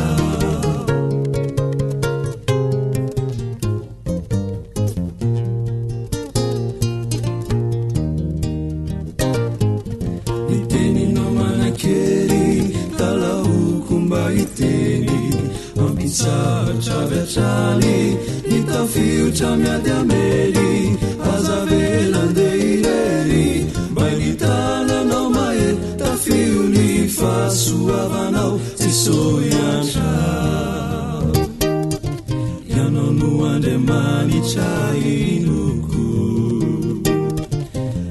Ny teninao manan-kery Talahoko mba hiteny Mampitsahatra avy hatrany Ny tafiotra miady hamely Aza avela andeha irery Mba ny tananao mahery Tafio ny fahasoavanao Jesoa hiantra Ianao no Andriamanitra inoko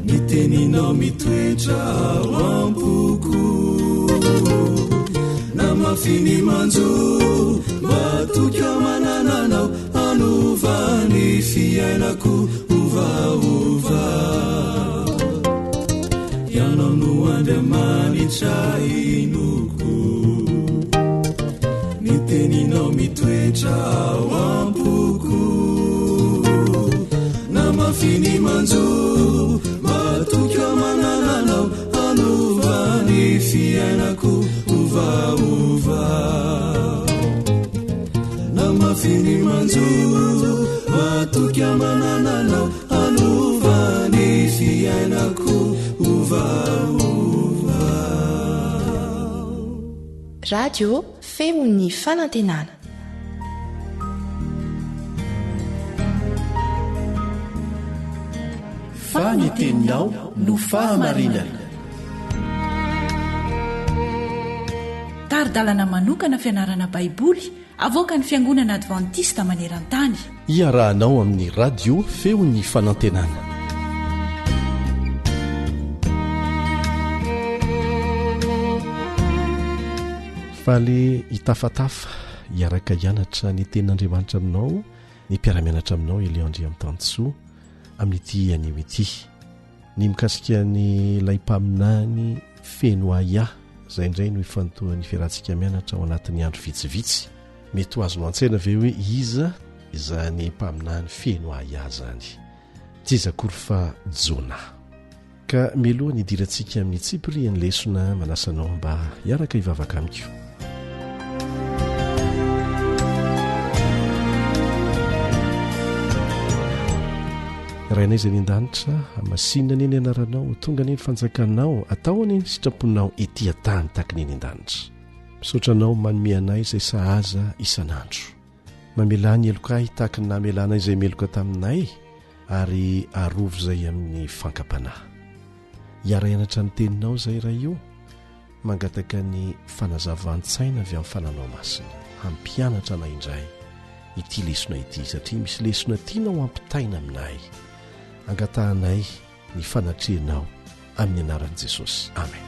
Ny teninao mitoetra ao am-poko Na mafy ny manjo Matoky aho manana anao Hanova ny fiainako Ovaova Ianao no Andriamanitra inoko Ny teninao mitoetra ao am-poko Na mafy ny manjo Matoky aho manana anao Hanova ny fiainako Ovaova. mafy ny manjo Matoky manana anao hanova ny fiainako ho vaovao. Radio Feon'ny Fanantenana. Fa ny teninao no fahamarinana. Tari-dalana manokana fianarana Baiboly avoakan'ny Fiangonana Advantista maneran-tany. Iarahanao amin'ny Radio Feon'ny Fanantenana. Faly hitafatafa hiaraka hianatra ny tenin'Andriamanitra aminao ny mpiara-mianatra aminao Elion Andriamitansoa amin'ity anio ity. Ny mikasika ny ilay mpaminany feno ahiahy izay indray no ifantohan'ny fiarahantsika mianatra ao anatin'ny andro vitsivitsy. Mety ho azonao an-tsaina ve hoe iza izany mpaminany feno ahiahy izany? Tsy iza akory fa Jona. Ka mialoha ny hidirantsika amin'ny tsipirian'ny lesona, manasa anao mba hiaraka hivavaka amiko. Rainay izay any an-danitra, hamasinina anie ny anaranao, ho tonga anie ny fanjakanao, atao anie ny sitraponao ety an-tany tahaka ny any an-danitra. Misaotra anao manome anay izay sahaza isan'andro. Mamelà ny helokay tahaka ny namelànay izay meloka taminay ary arovy izay amin'ny fankam-panahy. Hiara-hianatra ny teninao izay Ray o, mangataka ny fanazavan-tsaina avy amin'ny fananao masina hampianatra anay indray ity lesona ity satria misy lesona tianao hampitaina aminay. Angatahanay ny fanatrehanao amin'ny anaran'i Jesosy. Amen.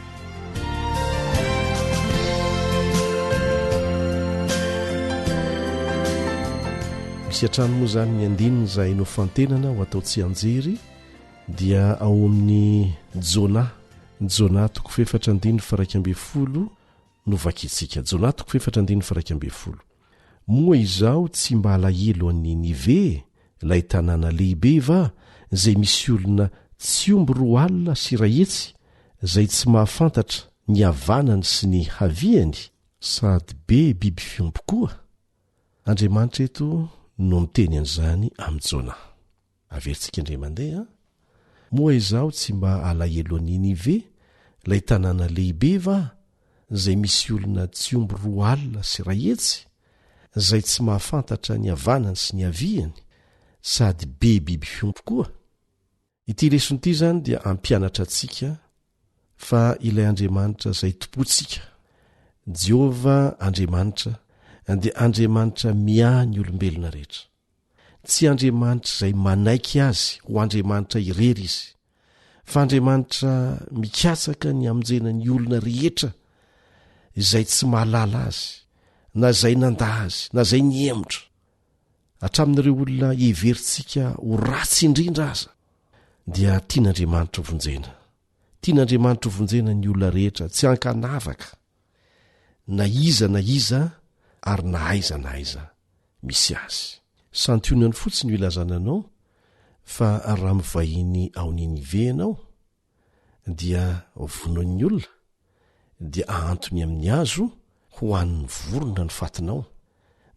Misy hatrany moa izany ny andininy izay nofantenana ho atao tsianjery dia ao amin'ny Jona, Jona toko fahefatra andininy faharaika ambin'ny folo no vakintsika. Jona toko fahefatra andininy faharaika ambin'ny folo. Moa izaho tsy mba alahelo an'i Ninive, ilay tanàna lehibe va, izay misy olona tsy omby 220, izay tsy mahafantatra ny havanany sy ny haviany, sady be biby fiompy koa? Andriamanitra eto no miteny an'izany amin'i Jona. Averintsika indray mandeha an! Moa izaho tsy mba alahelo an'i Ninive, ilay tanàna lehibe va, izay misy olona tsy omby 220, izay tsy mahafantatra ny havanany sy ny haviany, sady be biby fiompy koa? Ity lesona ity izany dia hampianatra antsika fa ilay Andriamanitra izay tompontsika, Jehovah Andriamanitra, dia Andriamanitra miahy ny olombelona rehetra. Tsy Andriamanitra izay manaiky azy ho Andriamanitra irery izy, fa Andriamanitra mikatsaka ny hamonjena ny olona rehetra izay tsy mahalala azy, na izay nandà azy, na izay nihemotra. Hatramin'ireo olona heverintsika ho ratsy indrindra aza, dia tian'Andriamanitra hovonjena. Tian'Andriamanitra hovonjena ny olona rehetra, tsy ankanavaka, na iza na iza ary na aiza na aiza misy azy. Santionany fotsiny no ilazana anao fa raha mivahiny ao Ninive ianao dia vonoin'ny olona dia ahantony amin'ny hazo ho an'ny vorona ny fatinao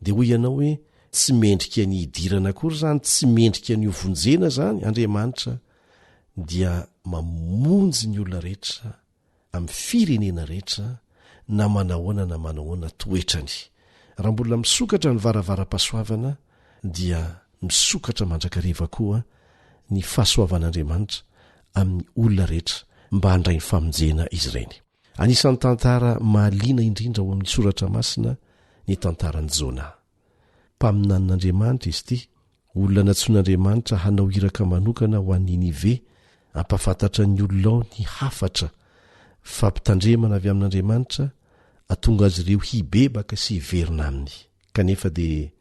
dia hoy ianao hoe tsy mendrika ny hidirana akory izany, tsy mendrika ny hovonjena izany, Andriamanitra dia mamonjy ny olona rehetra amin'ny firenena rehetra na manahoana na manahoana toetrany. Raha mbola misokatra ny varavaram-pahasoavana dia misokatra mandrakariva koa ny fahasoavan'Andriamanitra amin'ny olona rehetra mba handray ny famonjena izy ireny. Anisan'ny tantara mahaliana indrindra ao amin'ny Soratra Masina ny tantaran'i Jona. Mpaminanin'Andriamanitra izy ity, olona nantsoin'Andriamanitra hanao iraka manokana ho an'i Ninive, hampahafantatra ny olona ao ny hafatra fampitandremana avy amin'Andriamanitra hahatonga azy ireo hibebaka sy hiverina aminy. Kanefa dia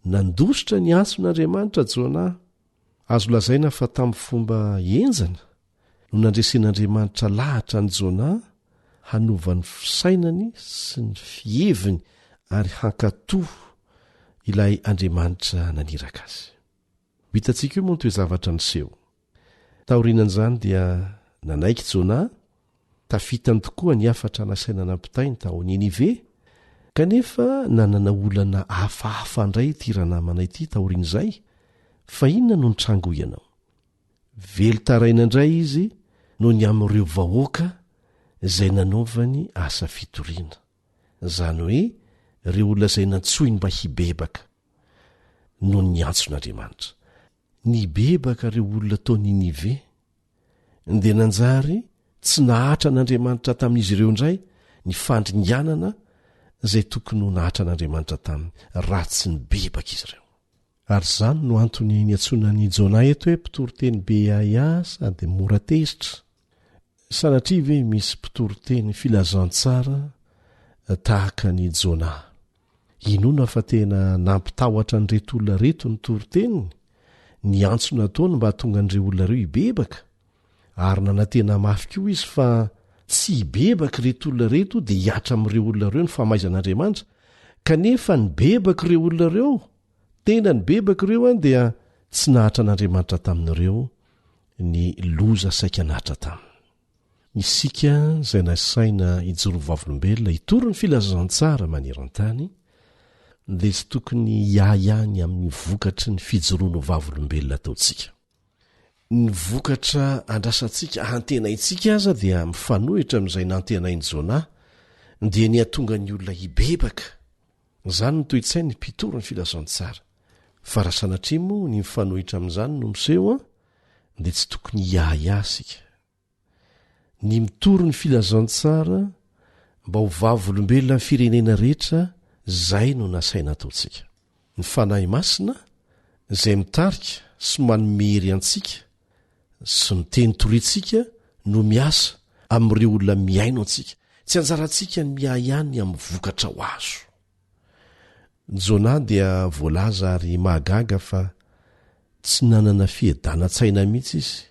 nandositra ny antson'Andriamanitra Jona. Azo lazaina fa tamin'ny fomba henjana no nandresen'Andriamanitra lahatra an'i Jona hanova ny fisainany sy ny fiheviny ary hankatò ilay Andriamanitra naniraka azy. Ho hitantsika eo moa ny toe-javatra niseho. Taorianan'izany dia nanaiky Jona, tafitany tokoa ny hafatra nasaina nampitainy tao Ninive, Kanefa nanana olana hafahafa indray ity ranamana ity taorian'izay, fa inona no nitranga hoy ianao? Velon-taraina indray izy noho ny amin'ireo vahoaka izay nanaovany asa fitoriana, izany hoe ireo olona izay nantsoiny mba hibebaka noho ny antson'Andriamanitra. Nibebaka ireo olona tao Ninive, dia nanjary tsy nahatra an'Andriamanitra tamin'izy ireo indray ny fandringanana izay tokony ho nahatra an'Andriamanitra taminy raha tsy nibebaka izy ireo. Ary izany no antony niantsoana an'i Jona eto hoe mpitoriteny be ahiahy sady mora tezitra. Sanatria ve misy mpitoriteny filazantsara tahaka an'i Jona? Inoana fa tena nampitahotra an'ireto olona ireto ny toriteniny, ny antso nataony mba hahatonga an'ireo olona ireo hibebaka, ary nanantena mafy koa izy fa tsy hibebaka ireto olona ireto dia hihatra amin'ireo olona ireo ny famaizan'Andriamanitra, kanefa nibebaka ireo olona ireo, tena nibebaka ireo an dia tsy nahatra an'Andriamanitra tamin'ireo ny loza saika nahatra taminy. Isika izay nasaina hijoro vavolombelona hitory ny filazantsara maneran-tany dia tsy tokony hiahiahy ny amin'ny vokatry ny fijoroana ho vavolombelona ataontsika. Ny vokatra andrasantsika antenaintsika aza dia mifanohitra amin'izay nantenain'i Jona, dia ny hahatonga ny olona hibebaka. Izany no toe-tsain'ny mpitory ny filazantsara. Fa raha sanatria moa ny mifanohitra amin'izany no miseho, dia tsy tokony hiahiahy isika. Ny mitory ny filazantsara mba ho vavolombelona ny firenena rehetra zay no nasaina ataontsika. Ny Fanahy Masina izay mitarika sy manome hery antsika sy ny teny toriantsika no miasa amin'ireo olona mihaino antsika. Tsy anjarantsika ny miahiahy ny amin'ny vokatra ho azo. Jona dia voalaza ary mahagaga fa tsy nanana fiadanan-tsaina mihitsy izy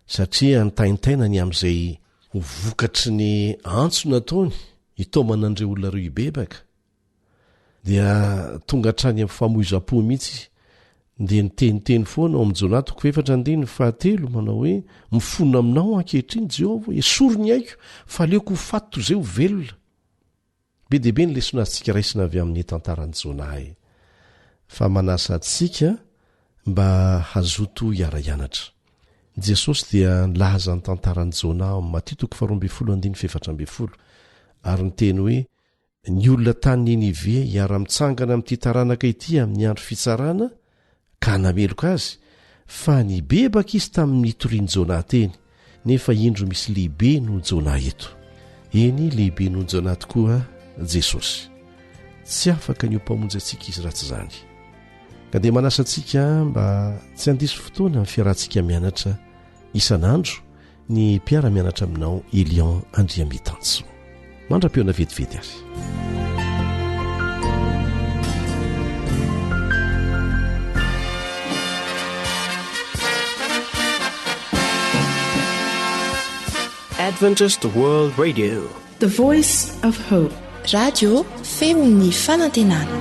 satria nitaintaina ny amin'izay ho vokatry ny antso nataony hitaomana an'ireo olona ireo hibebaka. Dia tonga hatrany amin'ny famoizam-po mihitsy izy. Dia niteniteny foana ao amin'ny Jona toko fahefatra andininy fahatelo manao hoe mifona aminao ankehitriny Jehovah, esory ny aiko fa aleoko ho faty toy izay ho velona. Be dia be ny lesona azontsika raisina avy amin'ny tantaran'i Jonah e! Fa manasa antsika mba hazoto hiara-hianatra. Jesosy dia nilaza ny tantaran'i Jonah ao amin'ny Matio toko faharoa ambinifolo andininy fahefatra ambinifolo, ary niteny hoe, Ny olona tany Ninive hiara-mitsangana amin'ity taranaka ity amin'ny andro fitsarana ka hanameloka azy, fa nibebaka izy tamin'ny nitorian'i Jonah teny, nefa indro misy lehibe noho Jonah eto. Eny, lehibe noho Jonah tokoa Jesosy. Tsy afaka ny ho Mpamonjy antsika Izy raha tsy izany. Ka dia manasa antsika mba tsy handiso fotoana amin'ny fiarahantsika mianatra isan'andro ny mpiara-mianatra aminao Elion Andriamitansoa. Mandra-pihaona vetivety ary. Adventist World Radio. The Voice of Hope. Radio feon'ny fanantenana.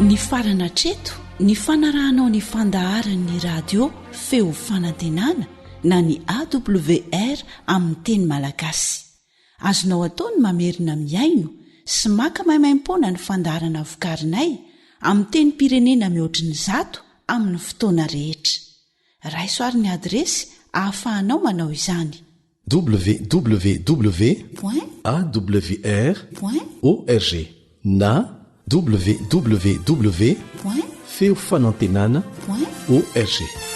Nifarana hatreto ny fanarahanao ny fandaharan'ny radio feo fanantenana na ny AWR amin'ny teny malagasy. Azonao atao ny mamerina mihaino sy maka maimaimpoana ny fandaharana vokarinay amin'ny tenim-pirenena mihoatry ny zato amin'ny fotoana rehetra. Raiso ary ny adiresy ahafahanao manao izany. Www. Awr. Org na www. Feofanantenana. Org.